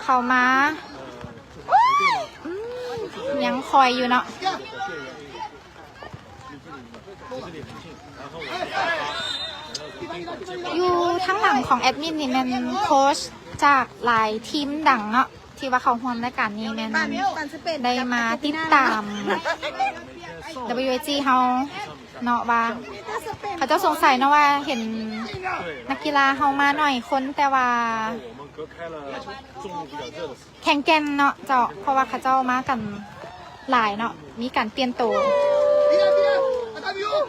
ເຂົ້າມາ ອືມ ຍັງຄອຍຢູ່ເນາະ. ຢູ່ທາງຫຼັງຂອງແອດມິນນີ້ແມ່ນໂຄຊຈາກຫຼາຍທີມດັງເນາະ ທີ່ວ່າເຂົ້າຮ່ວມລາຍການນີ້ ແມ່ນໄດ້ມາຕິດຕາມ WAG ເຮົາເນາະ ວ່າເຂົາເຈົ້າສົງໄສເນາະ ວ່າເຫັນນັກກິລາເຮົາມາໜ້ອຍຄົນ ແຕ່ວ່າ ແຂງແກ່ນເນາະເຈົ້າ ເພາະວ່າເຂົາເຈົ້າມາກັນຫຼາຍເນາະ ມີການປ່ຽນໂຕ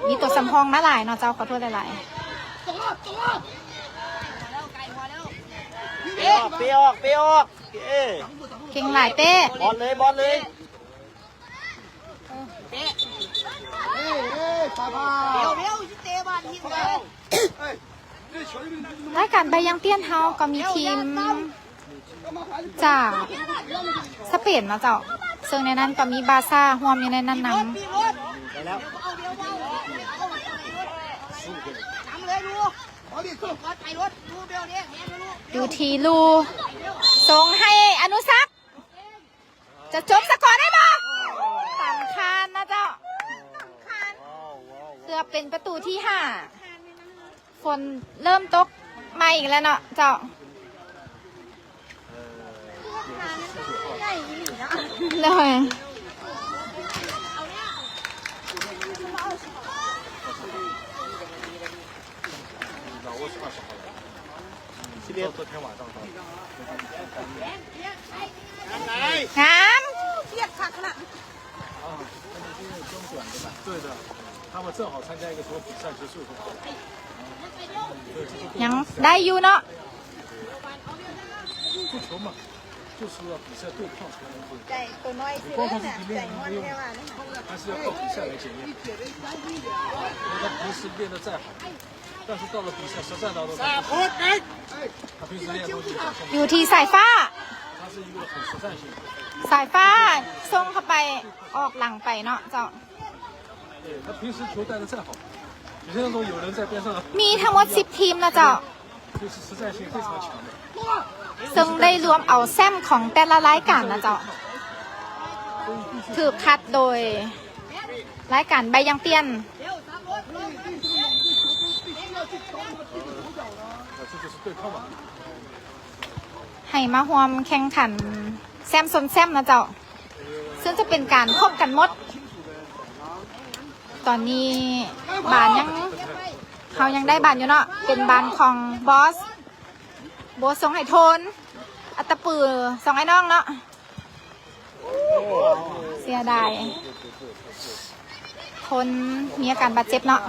ມີໂຕສຳຮອງມາຫຼາຍເນາະເຈົ້າ ຂໍໂທດຫຼາຍໆ. ເປອອກ ເປອອກ ເອ ເກັ່ງຫຼາຍເປ້ ບອດເລີຍ ບອດເລີຍ. ລາຍການໃບຢາງຕຽນເຮົາກໍມີທີມຈາກສະເປນເນາະເຈົ້າ ເຊິ່ງໃນນັ້ນກໍມີບາຊາຮ່ວມຢູ່ໃນນັ້ນນຳ ຢູ່ທີ່ລູ ສົ່ງໃຫ້ອະນຸສັກ. ຈະຈົບສະກໍໄດ້ບໍ່? ສຳຄັນນະເຈົ້າ ເກືອບເປັນປະຕູທີຫ້າ ຝົນເລີ່ມຕົກໃໝ່ອີກແລ້ວເນາະເຈົ້າ ໂດຍ. ງາມ ຍັງໄດ້ຢູ່ເນາະ. ຢູ່ທີ່ສາຍຟ້າ ສາຍຟ້າສົ່ງເຂົ້າໄປ ອອກຫຼັງໄປເນາະເຈົ້າ. ມີທັງໝົດສິບທີມນະເຈົ້າ ເຊິ່ງໄດ້ລວມເອົາແຊ້ມຂອງແຕ່ລະລາຍການນະເຈົ້າ ຖືກຄັດໂດຍລາຍການໃບຢາງຕຽນ ໃຫ້ມາຮ່ວມແຂ່ງຂັນແຊ້ມຊົນແຊ້ມນະເຈົ້າ ເຊິ່ງຈະເປັນການພົບກັນໝົດ. ຕອນນີ້ບານຍັງ ເຮົາຍັງໄດ້ບານຢູ່ເນາະ ເປັນບານຂອງບອສ ໂບດສົ່ງໃຫ້ໂທນ ອັດຕະປື ສອງອ້າຍນ້ອງເນາະ. ເສຍດາຍ ຄົນມີອາການບາດເຈັບເນາະ.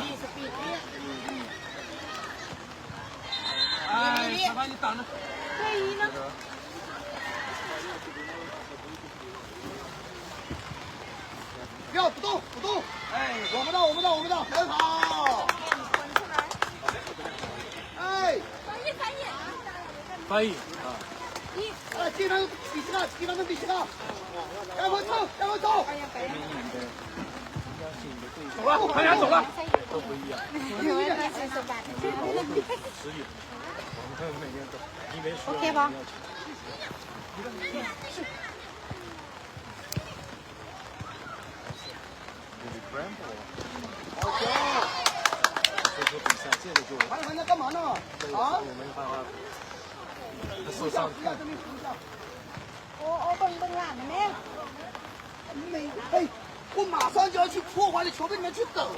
ໂອເຄບໍ່?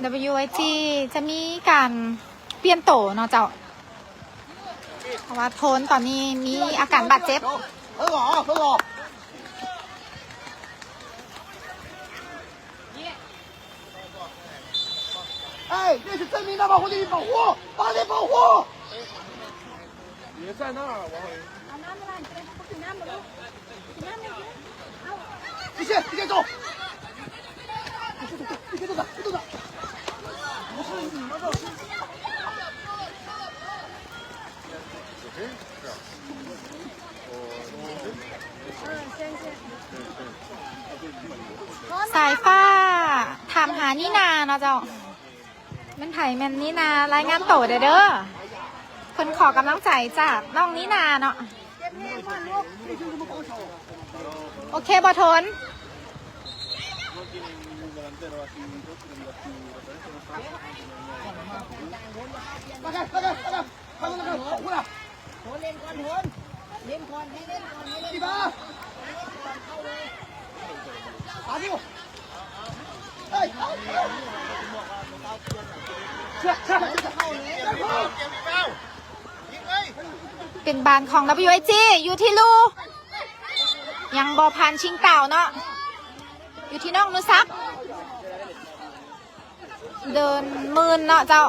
ดับเบิลยูไอจี จะมีการเปลี่ยนโตเนาะเจ้า เพราะว่าโทนตอนนี้มีอาการบาดเจ็บ 哎，那是证明那把火给你保护，把你保护。别在那儿，王伟。你先，你先走。你先走，你先走。不是你们的事情。ສາຍຟ້າຖາມຫານີນາເນາະເຈົ້າ. ແມ່ນໃຜ? ແມ່ນນີນາ ລາຍງານໂຕແດ່ເດີ. ເພິ່ນຂໍກຳລັງໃຈຈາກນ້ອງນີນາເນາະ. ໂອເຄບໍ່ ໂທນ? ເປັນບານຂອງ WIG ຢູ່ທີ່ລູ ຍັງບໍ່ຜ່ານຊິງເຕົ້າເນາະ ຢູ່ທີ່ນ້ອງນຸສັກ. ເດີນມື່ນເນາະເຈົ້າ.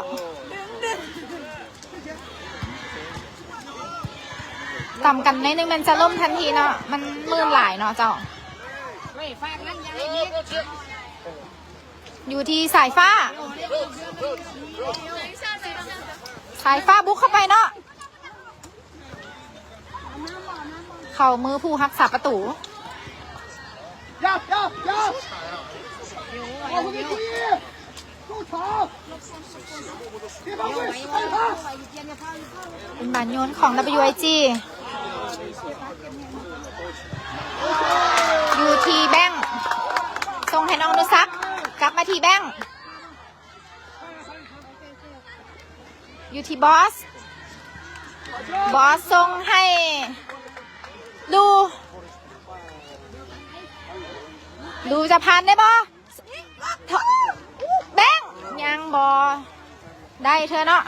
ຕຳກັນໜ້ອຍໜຶ່ງແມ່ນຈະລົ້ມທັນທີເນາະ ມັນມື່ນຫຼາຍເນາະເຈົ້າ. ຢູ່ທີ່ສາຍຟ້າ ສາຍຟ້າບຸກເຂົ້າໄປເນາະ. ເຂົ້າມືຜູ້ຮັກສາປະຕູ. ເປັນບານໂຍນຂອງ WIG ຢູ່ທີ່ແບັງ ສົ່ງໃຫ້ນ້ອງນຸສັກ ກັບມາທີ່ແບັງ. ຢູ່ທີ່ບອສ ບອສສົ່ງໃຫ້ລູ ລູຈະຜ່ານໄດ້ບໍ່? ແບັງ ຍັງບໍ່ໄດ້ເທື່ອເນາະ.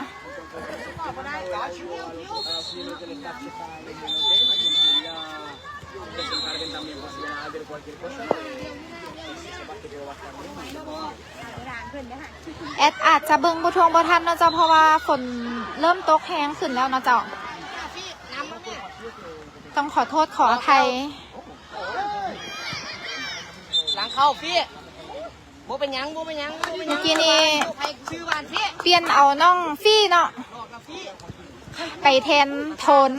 ແອັດອາດຈະເບິ່ງບໍ່ທົ່ວງບໍ່ທັນເນາະເຈົ້າ ເພາະວ່າຝົນເລີ່ມຕົກແຮງຂຶ້ນແລ້ວເນາະເຈົ້າ. ຕ້ອງຂໍໂທດຂໍອະໄພ. ຫຼັງເຂົ້າ ຟີ້. ບໍ່ເປັນຫຍັງ ບໍ່ເປັນຫຍັງ ບໍ່ເປັນຫຍັງ. ເມື່ອກີ້ນີ້ ໃຜຊື່ວ່າ ຟີ້ ປ່ຽນເອົານ້ອງຟີ້ເນາະ ອອກກັບຟີ້ ໄປແທນໂທນ.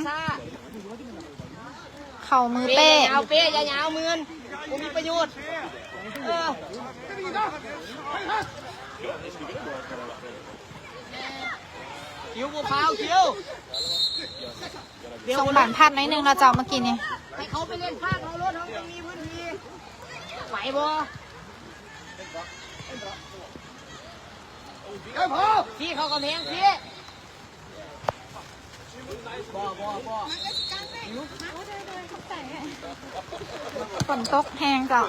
ເຂົ້າມືເປ້ ເປ້ ຢ່າຍາວ ເປ້ ຢ່າຍາວ ມື່ນ ບໍ່ມີປະໂຫຍດ. ເອີ ຄິວບໍ່ຟາວ ຄິວ. ສົ່ງບານພາດໜ້ອຍໜຶ່ງເນາະເຈົ້າ ເມື່ອກີ້ນີ້. ໃຫ້ເຂົາໄປເລ່ນພາກເຮົາໂລດ ເຮົາຍັງມີພື້ນທີ່. ໄປບໍ່? ໄປພໍ. ພີ່ເຂົ້າກຳແພງ ພີ່. ບໍ່ ບໍ່ ບໍ່. ຝົນຕົກແຮງເຈົ້າ.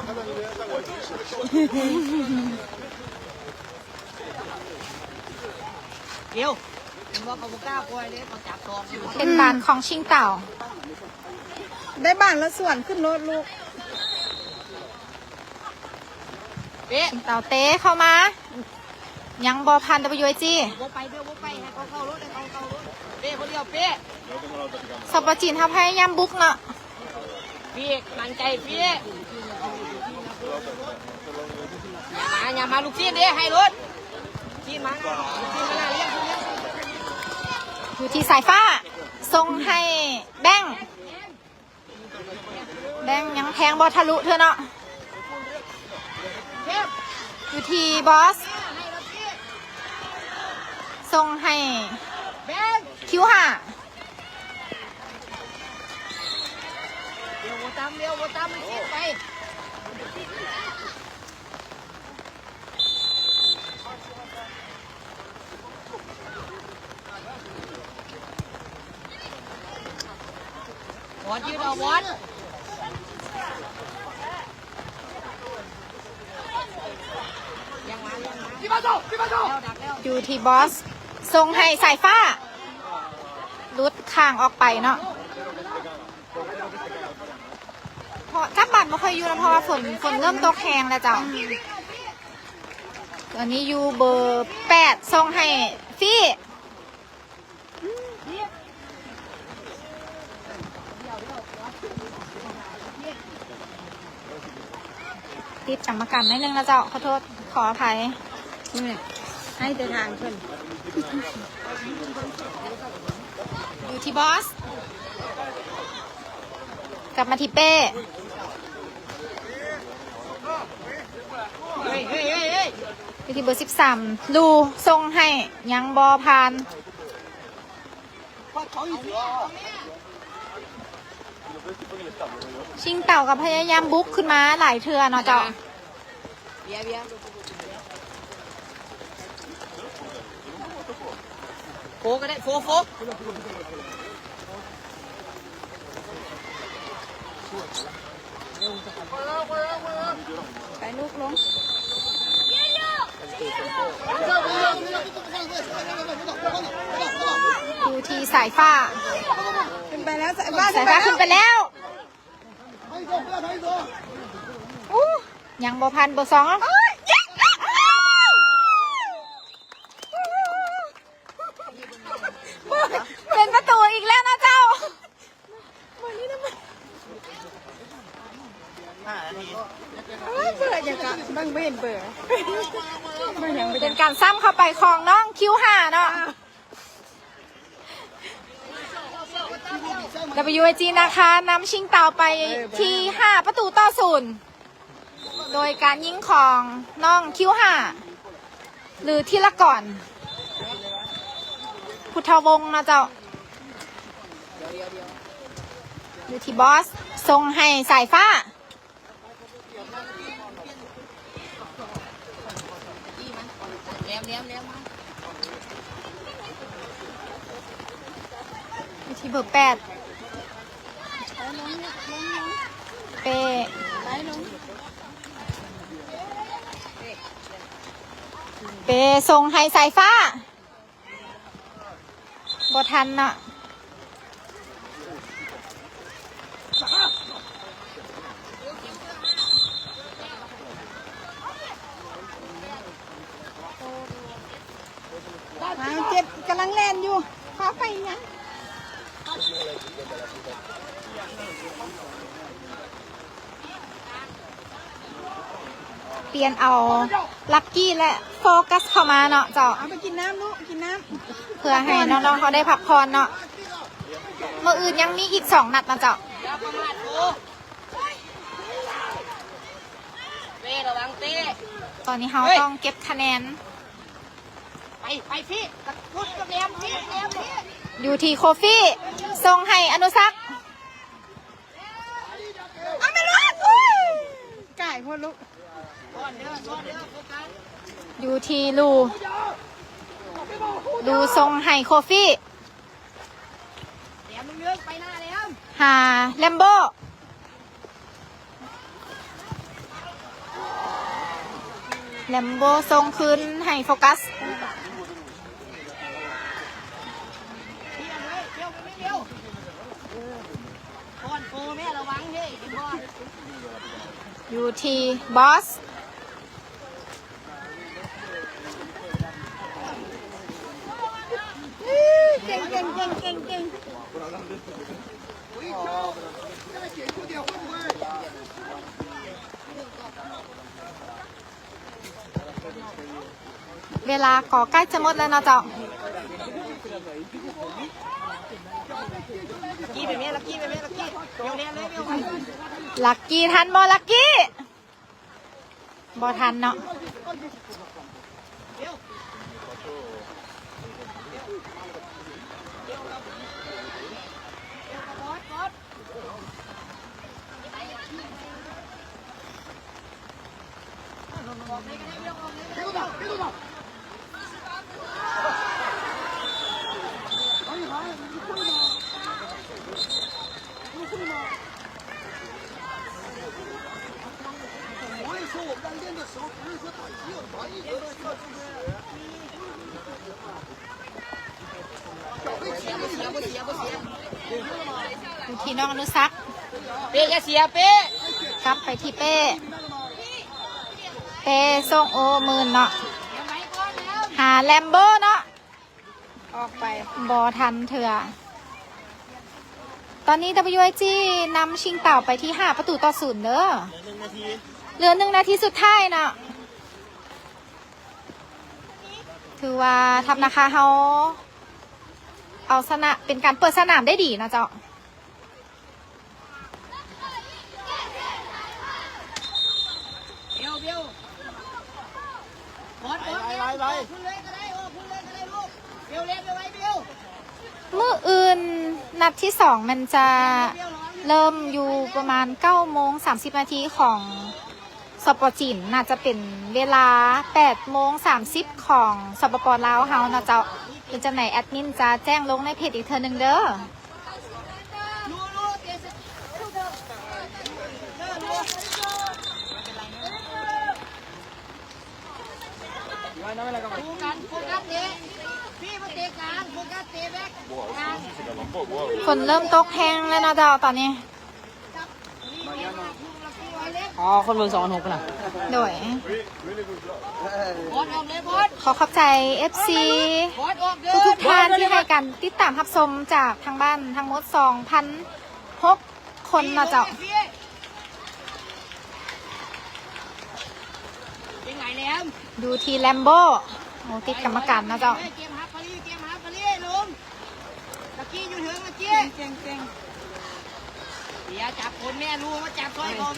ເອີວ ເຫັນບໍ່ ເຂົາບໍ່ກ້າປ່ອຍເດ້ ເຂົາຈັບສອງ. ເປັນບານຂອງຊິງເຕົາ. ໄດ້ບານລະສວນຂຶ້ນໂລດລູກ. ເຕະ ເຕົາເຕະເຂົ້າມາ ຍັງບໍ່ຜ່ານ WIG. ບໍ່ໄປເດີ ບໍ່ໄປ ໃຫ້ເຂົາເຂົ້າໂລດ ໃຫ້ເຂົາເຂົ້າໂລດ. ເຕະຄົນດຽວ ເຕະ. ສປຈີນເຮົາພະຍາຍາມບຸກເນາະ. ປີກ ໝັ້ນໃຈ ປີກ. ມາ ຢ່າມາ ລູກຊີ້ນເດ້ ໃຫ້ໂລດ. ຊີ້ນມາ ຊີ້ນມາ ລ້ຽງ ລ້ຽງ. ຢູ່ທີ່ສາຍຟ້າ ສົ່ງໃຫ້ແບັງ. ແບັງຍັງແທງບໍ່ທະລຸເທື່ອເນາະ. ຢູ່ທີ່ບອສ ສົ່ງໃຫ້ຄິວຫ້າ. ບອດ ຢືນເອົາບອດ. ຢູ່ທີ່ບອສ ສົ່ງໃຫ້ສາຍຟ້າ ຫຼຸດຂ້າງອອກໄປເນາະ. ເພາະຈັບບານບໍ່ຄ່ອຍຢູ່ນຳ ເພາະວ່າຝົນ ຝົນເລີ່ມຕົກແຮງແລ້ວເຈົ້າ. ຕອນນີ້ຢູ່ເບີແປດ ສົ່ງໃຫ້ຟີ້. ຕິດກຳມະການໜ້ອຍໜຶ່ງນະເຈົ້າ ຂໍໂທດ ຂໍອະໄພ. ໃຫ້ແຕ່ທາງເພິ່ນ ຢູ່ທີ່ບອສ. ກັບມາທີ່ເປ້ ຢູ່ທີ່ເບີສິບສາມ ລູສົ່ງໃຫ້ ຍັງບໍ່ຜ່ານ. ຊິງເຕົາກໍພະຍາຍາມບຸກຂຶ້ນມາຫຼາຍເທື່ອເນາະເຈົ້າ. ໂຟກໍໄດ້ ໂຟ ໂຟ ໄປລູກລົງ ຢູ່ທີ່ສາຍຟ້າ ຂຶ້ນໄປແລ້ວ ສາຍຟ້າ ສາຍຟ້າຂຶ້ນໄປແລ້ວ. ອູ້ ຍັງບໍ່ຜ່ານເບີສອງ. ເປັນປະຕູອີກແລ້ວເນາະເຈົ້າ. ເບີຫຍັງກະ ເບິ່ງບໍ່ເຫັນເບີ ເປັນການຊ້ຳເຂົ້າໄປຂອງນ້ອງຄິວຫ້າເນາະ. WIG ນາຄານຳຊິງເຕົາໄປທີ່ຫ້າປະຕູຕໍ່ສູນ ໂດຍການຍິງຂອງນ້ອງຄິວຫ້າ ຫຼື ທິລະກອນ ພຸດທະວົງເນາະເຈົ້າ. ຢູ່ທີ່ບອສ ສົ່ງໃຫ້ສາຍຟ້າ. ຢູ່ທີ່ເບີແປດ ເປ້ ເປ້ສົ່ງໃຫ້ສາຍຟ້າ. ບໍ່ທັນເນາະ. ມາເຈັບ ກຳລັງແລ່ນຢູ່ ພາໄປຫຍັງ? ປ່ຽນເອົາລັກກີ້ ແລະ ໂຟກັສເຂົ້າມາເນາະເຈົ້າ. ເອົາໄປກິນນ້ຳລູກ ກິນນ້ຳ ເພື່ອໃຫ້ນ້ອງໆເຂົາໄດ້ພັກຜ່ອນເນາະ. ມື້ອື່ນຍັງມີອີກສອງນັດເນາະເຈົ້າ. ເປ້ ລະວັງເປ້. ຕອນນີ້ເຮົາຕ້ອງເກັບຄະແນນ. ໄປ ໄປ ຟີ້ ກະ ກະແຫຼມ ຟີ້ ແຫຼມ ຟີ້. ຢູ່ທີ່ໂຄຟີ ສົ່ງໃຫ້ອະນຸສັກ. ເອົາແມ່ນລູກ ໂອ້ຍ ກາຍໂພດລູກ. ຢູ່ທີ່ລູ ລູສົ່ງໃຫ້ໂຄຟີ ແຫຼມ ໄປໜ້າແຫຼມ ຫາແລມໂບ. ແລມໂບສົ່ງຄືນໃຫ້ໂຟກັສ. ຢູ່ທີ່ບອສ ເກັ່ງ ເກັ່ງ ເກັ່ງ ເກັ່ງ ເກັ່ງ. ເວລາກໍໃກ້ຈະໝົດແລ້ວເນາະເຈົ້າ. ລັກກີ້ ທັນບໍ່ ລັກກີ້? ບໍ່ທັນເນາະ. ຢູ່ທີ່ນ້ອງອະນຸສັກ ເປ້ຢ່າເສຍເປ້ ກັບໄປທີ່ເປ້ ເປ້ສົ່ງ ໂອ້ ໝື່ນເນາະ ຫາແລມໂບເນາະ ອອກໄປ ບໍ່ທັນເທື່ອ. ຕອນນີ້ WIG ນຳຊິງເຕົາໄປທີ່ຫ້າປະຕູຕໍ່ສູນເດີ ເຫຼືອໜຶ່ງນາທີ ເຫຼືອໜຶ່ງນາທີສຸດທ້າຍເນາະ. ຖືວ່າທັບນາຄາເຮົາເອົາຊະນະ ເປັນການເປີດສະໜາມໄດ້ດີເນາະເຈົ້າ. ມື້ອື່ນນັດທີສອງແມ່ນຈະເລີ່ມຢູ່ປະມານເກົ້າໂມງສາມສິບນາທີຂອງ ສປ ຈີນ ໜ້າຈະເປັນເວລາແປດໂມງສາມສິບຂອງ ສປປ ລາວເຮົາເນາະເຈົ້າ. ເປັນຈັ່ງໃດແອດມິນຈະແຈ້ງລົງໃນເພຈອີກເທື່ອໜຶ່ງເດີ. ຝົນເລີ່ມຕົກແຮງແລ້ວເນາະເຈົ້າຕອນນີ້. ອໍ ຄົນເບິ່ງສອງພັນຫົກນະ. ໂດຍ ຂໍຂອບໃຈເອັຟຊີທຸກໆທ່ານທີ່ໃຫ້ການຕິດຕາມຮັບຊົມຈາກທາງບ້ານທັງໝົດສອງພັນຫົກຄົນເນາະເຈົ້າ. ຢູ່ທີ່ແລມໂບ ໂອ້ ຕິດກຳມະການເນາະເຈົ້າ.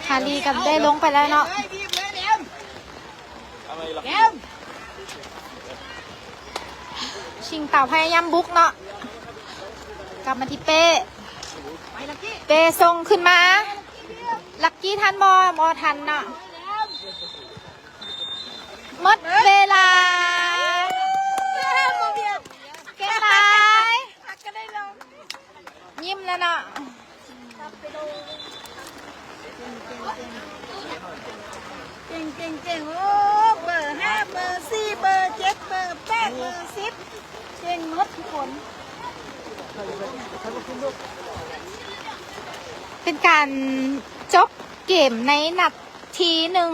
ຮາລີກໍໄດ້ລົງໄປແລ້ວເນາະ. ຊິງເຕົາພະຍາຍາມບຸກເນາະ ກັບມາທີ່ເປ້ ເປ້ສົ່ງຂຶ້ນມາ ລັກກີ້ທັນບໍ່? ບໍ່ທັນເນາະ. ໝົດເວລາ ເກັ່ງຫຼາຍ ຍິ້ມແລ້ວເນາະ. ເກັ່ງໆໆ ໂອ້ ເບີຫ້າ ເບີສີ່ ເບີເຈັດ ເບີແປດ ເບີສິບ ເກັ່ງໝົດທຸກຄົນ. ເປັນການຈົບເກມໃນນັດທີໜຶ່ງ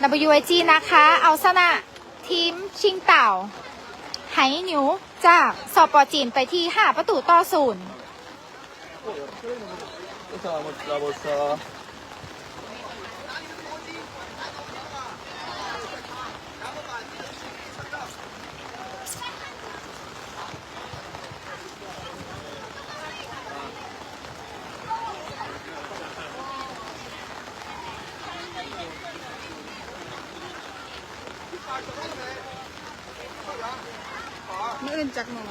ດັບເບິນຢູໄອຈີ ນາຄາ ເອົາຊະນະທີມຊິງຕາວ ໄຮນິວ ຈາກ ສປ ຈີນ ໄປທີ່ຫ້າປະຕູຕໍ່ສູນ. ມື້ອື່ນຈັກໂມງ?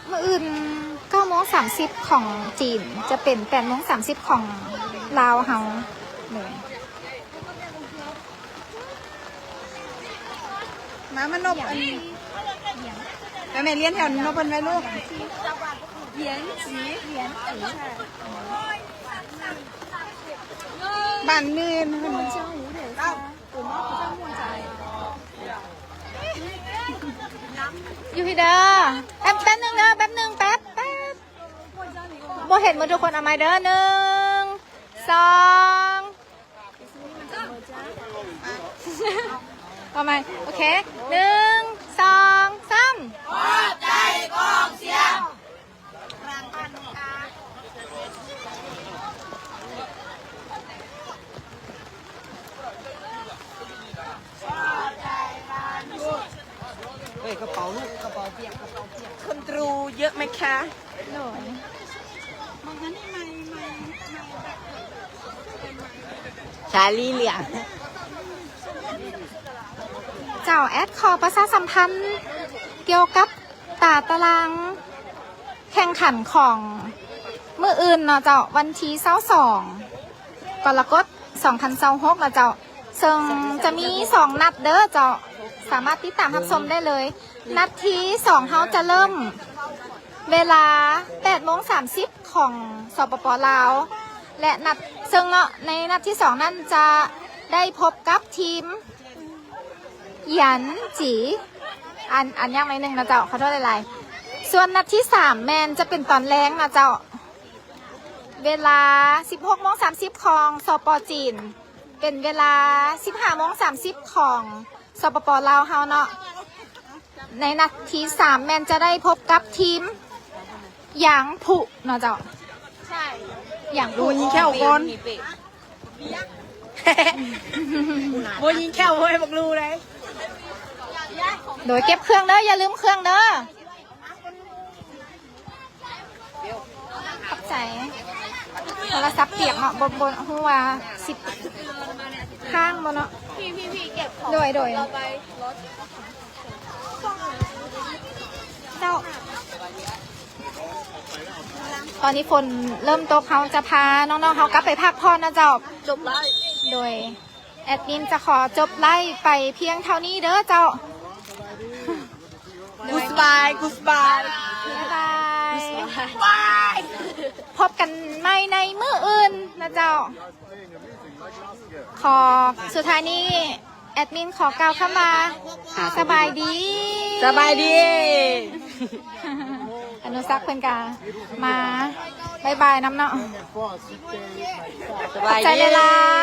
ມື້ອື່ນເກົ້າໂມງສາມສິບຂອງຈີນ ຈະເປັນແປດໂມງສາມສິບຂອງລາວເຮົາ. ມາ ມານົບອັນນີ້ ແມ່ ແມ່ລຽນແຖວນົບເພິ່ນໄວ້ລູກ. ຫວຽນຈີ ຫວຽນຈີ ບ້ານມື່ນ ຢູ່ພີ້ເດີ ແປັບ ແປັບໜຶ່ງເດີ ແປັບໜຶ່ງ ແປັບ ແປັບ ບໍ່ເຫັນໝົດທຸກຄົນ. ເອົາໃໝ່ເດີ ໜຶ່ງ ສອງ ເອົາໃໝ່ ໂອເຄ ໜຶ່ງ ສອງ ສາມ ຂອບໃຈກອງເຊຍ. ເອີຍ ກະເປົາລູກ ກະເປົາປຽກ ກະເປົາປຽກ. ຄົນດູເຍອະໄໝຄະ? ໂດຍ ສາລີເຫຼືອງ. ເຈົ້າ ແອດຂໍປະຊາສຳພັນກ່ຽວກັບ ຕາຕະລາງແຂ່ງຂັນຂອງມື້ອື່ນເນາະເຈົ້າ ວັນທີຊາວສອງ ກໍລະກົດ ສອງພັນຊາວຫົກເນາະເຈົ້າ ເຊິ່ງຈະມີສອງນັດເດີເຈົ້າ ສາມາດຕິດຕາມຮັບຊົມໄດ້ເລີຍ. ນັດທີສອງເຮົາຈະເລີ່ມເວລາແປດໂມງສາມສິບຂອງ ສປປ ລາວ ແລະ ນັດ ເຊິ່ງເນາະ ໃນນັດທີສອງນັ້ນຈະໄດ້ພົບກັບທີມ ຫຍຽນຈີ ອ່ານ ອ່ານຍາກໜ້ອຍໜຶ່ງນະເຈົ້າ ຂໍໂທດຫຼາຍໆ. ສ່ວນນັດທີສາມແມ່ນຈະເປັນຕອນແລງນະເຈົ້າ ເວລາສິບຫົກໂມງສາມສິບຂອງ ສປ ຈີນ ເປັນເວລາສິບຫ້າໂມງສາມສິບຂອງ ສປປ ລາວເຮົາເນາະ. ໃນນັດທີສາມແມ່ນຈະໄດ້ພົບກັບທີມ ຢາງຜຸເນາະເຈົ້າ ຢາງຜຸ ຍິງແຂ້ວກ່ອນ ບໍ່ຍິງແຂ້ວບໍ່ໃຫ້ບັກລູເລີຍ. ໂດຍ ເກັບເຄື່ອງເດີ ຢ່າລືມເຄື່ອງເດີ. ຂອບໃຈ. ໂທລະສັບປຽກເນາະ ບໍ່ ບໍ່ຮູ້ວ່າຊິ ຄ້າງບໍ່ເນາະ? ພີ່ໆໆ ເກັບຂອງ ໂດຍໆ ເຮົາໄປລົດ ເຈົ້າ ຕອນນີ້ຝົນເລີ່ມຕົກ ເຮົາຈະພານ້ອງໆເຮົາກັບໄປພັກຜ່ອນນະເຈົ້າ. ຈົບໄລຟ໌ ໂດຍ ແອດມິນຈະຂໍຈົບໄລຟ໌ໄປພຽງເທົ່ານີ້ເດີເຈົ້າ. Goodbye, goodbye. ບາຍບາຍ. ພົບກັນໃໝ່ໃນມື້ອື່ນນະເຈົ້າ. ຂໍ ສຸດທ້າຍນີ້ ແອດມິນຂໍກ່າວຄຳວ່າ ອ່າ ສະບາຍດີ. ສະບາຍດີ. ອະນຸສັກເພິ່ນກະມາບາຍບາຍນຳເນາະ. ຂອບໃຈຫຼາຍໆ.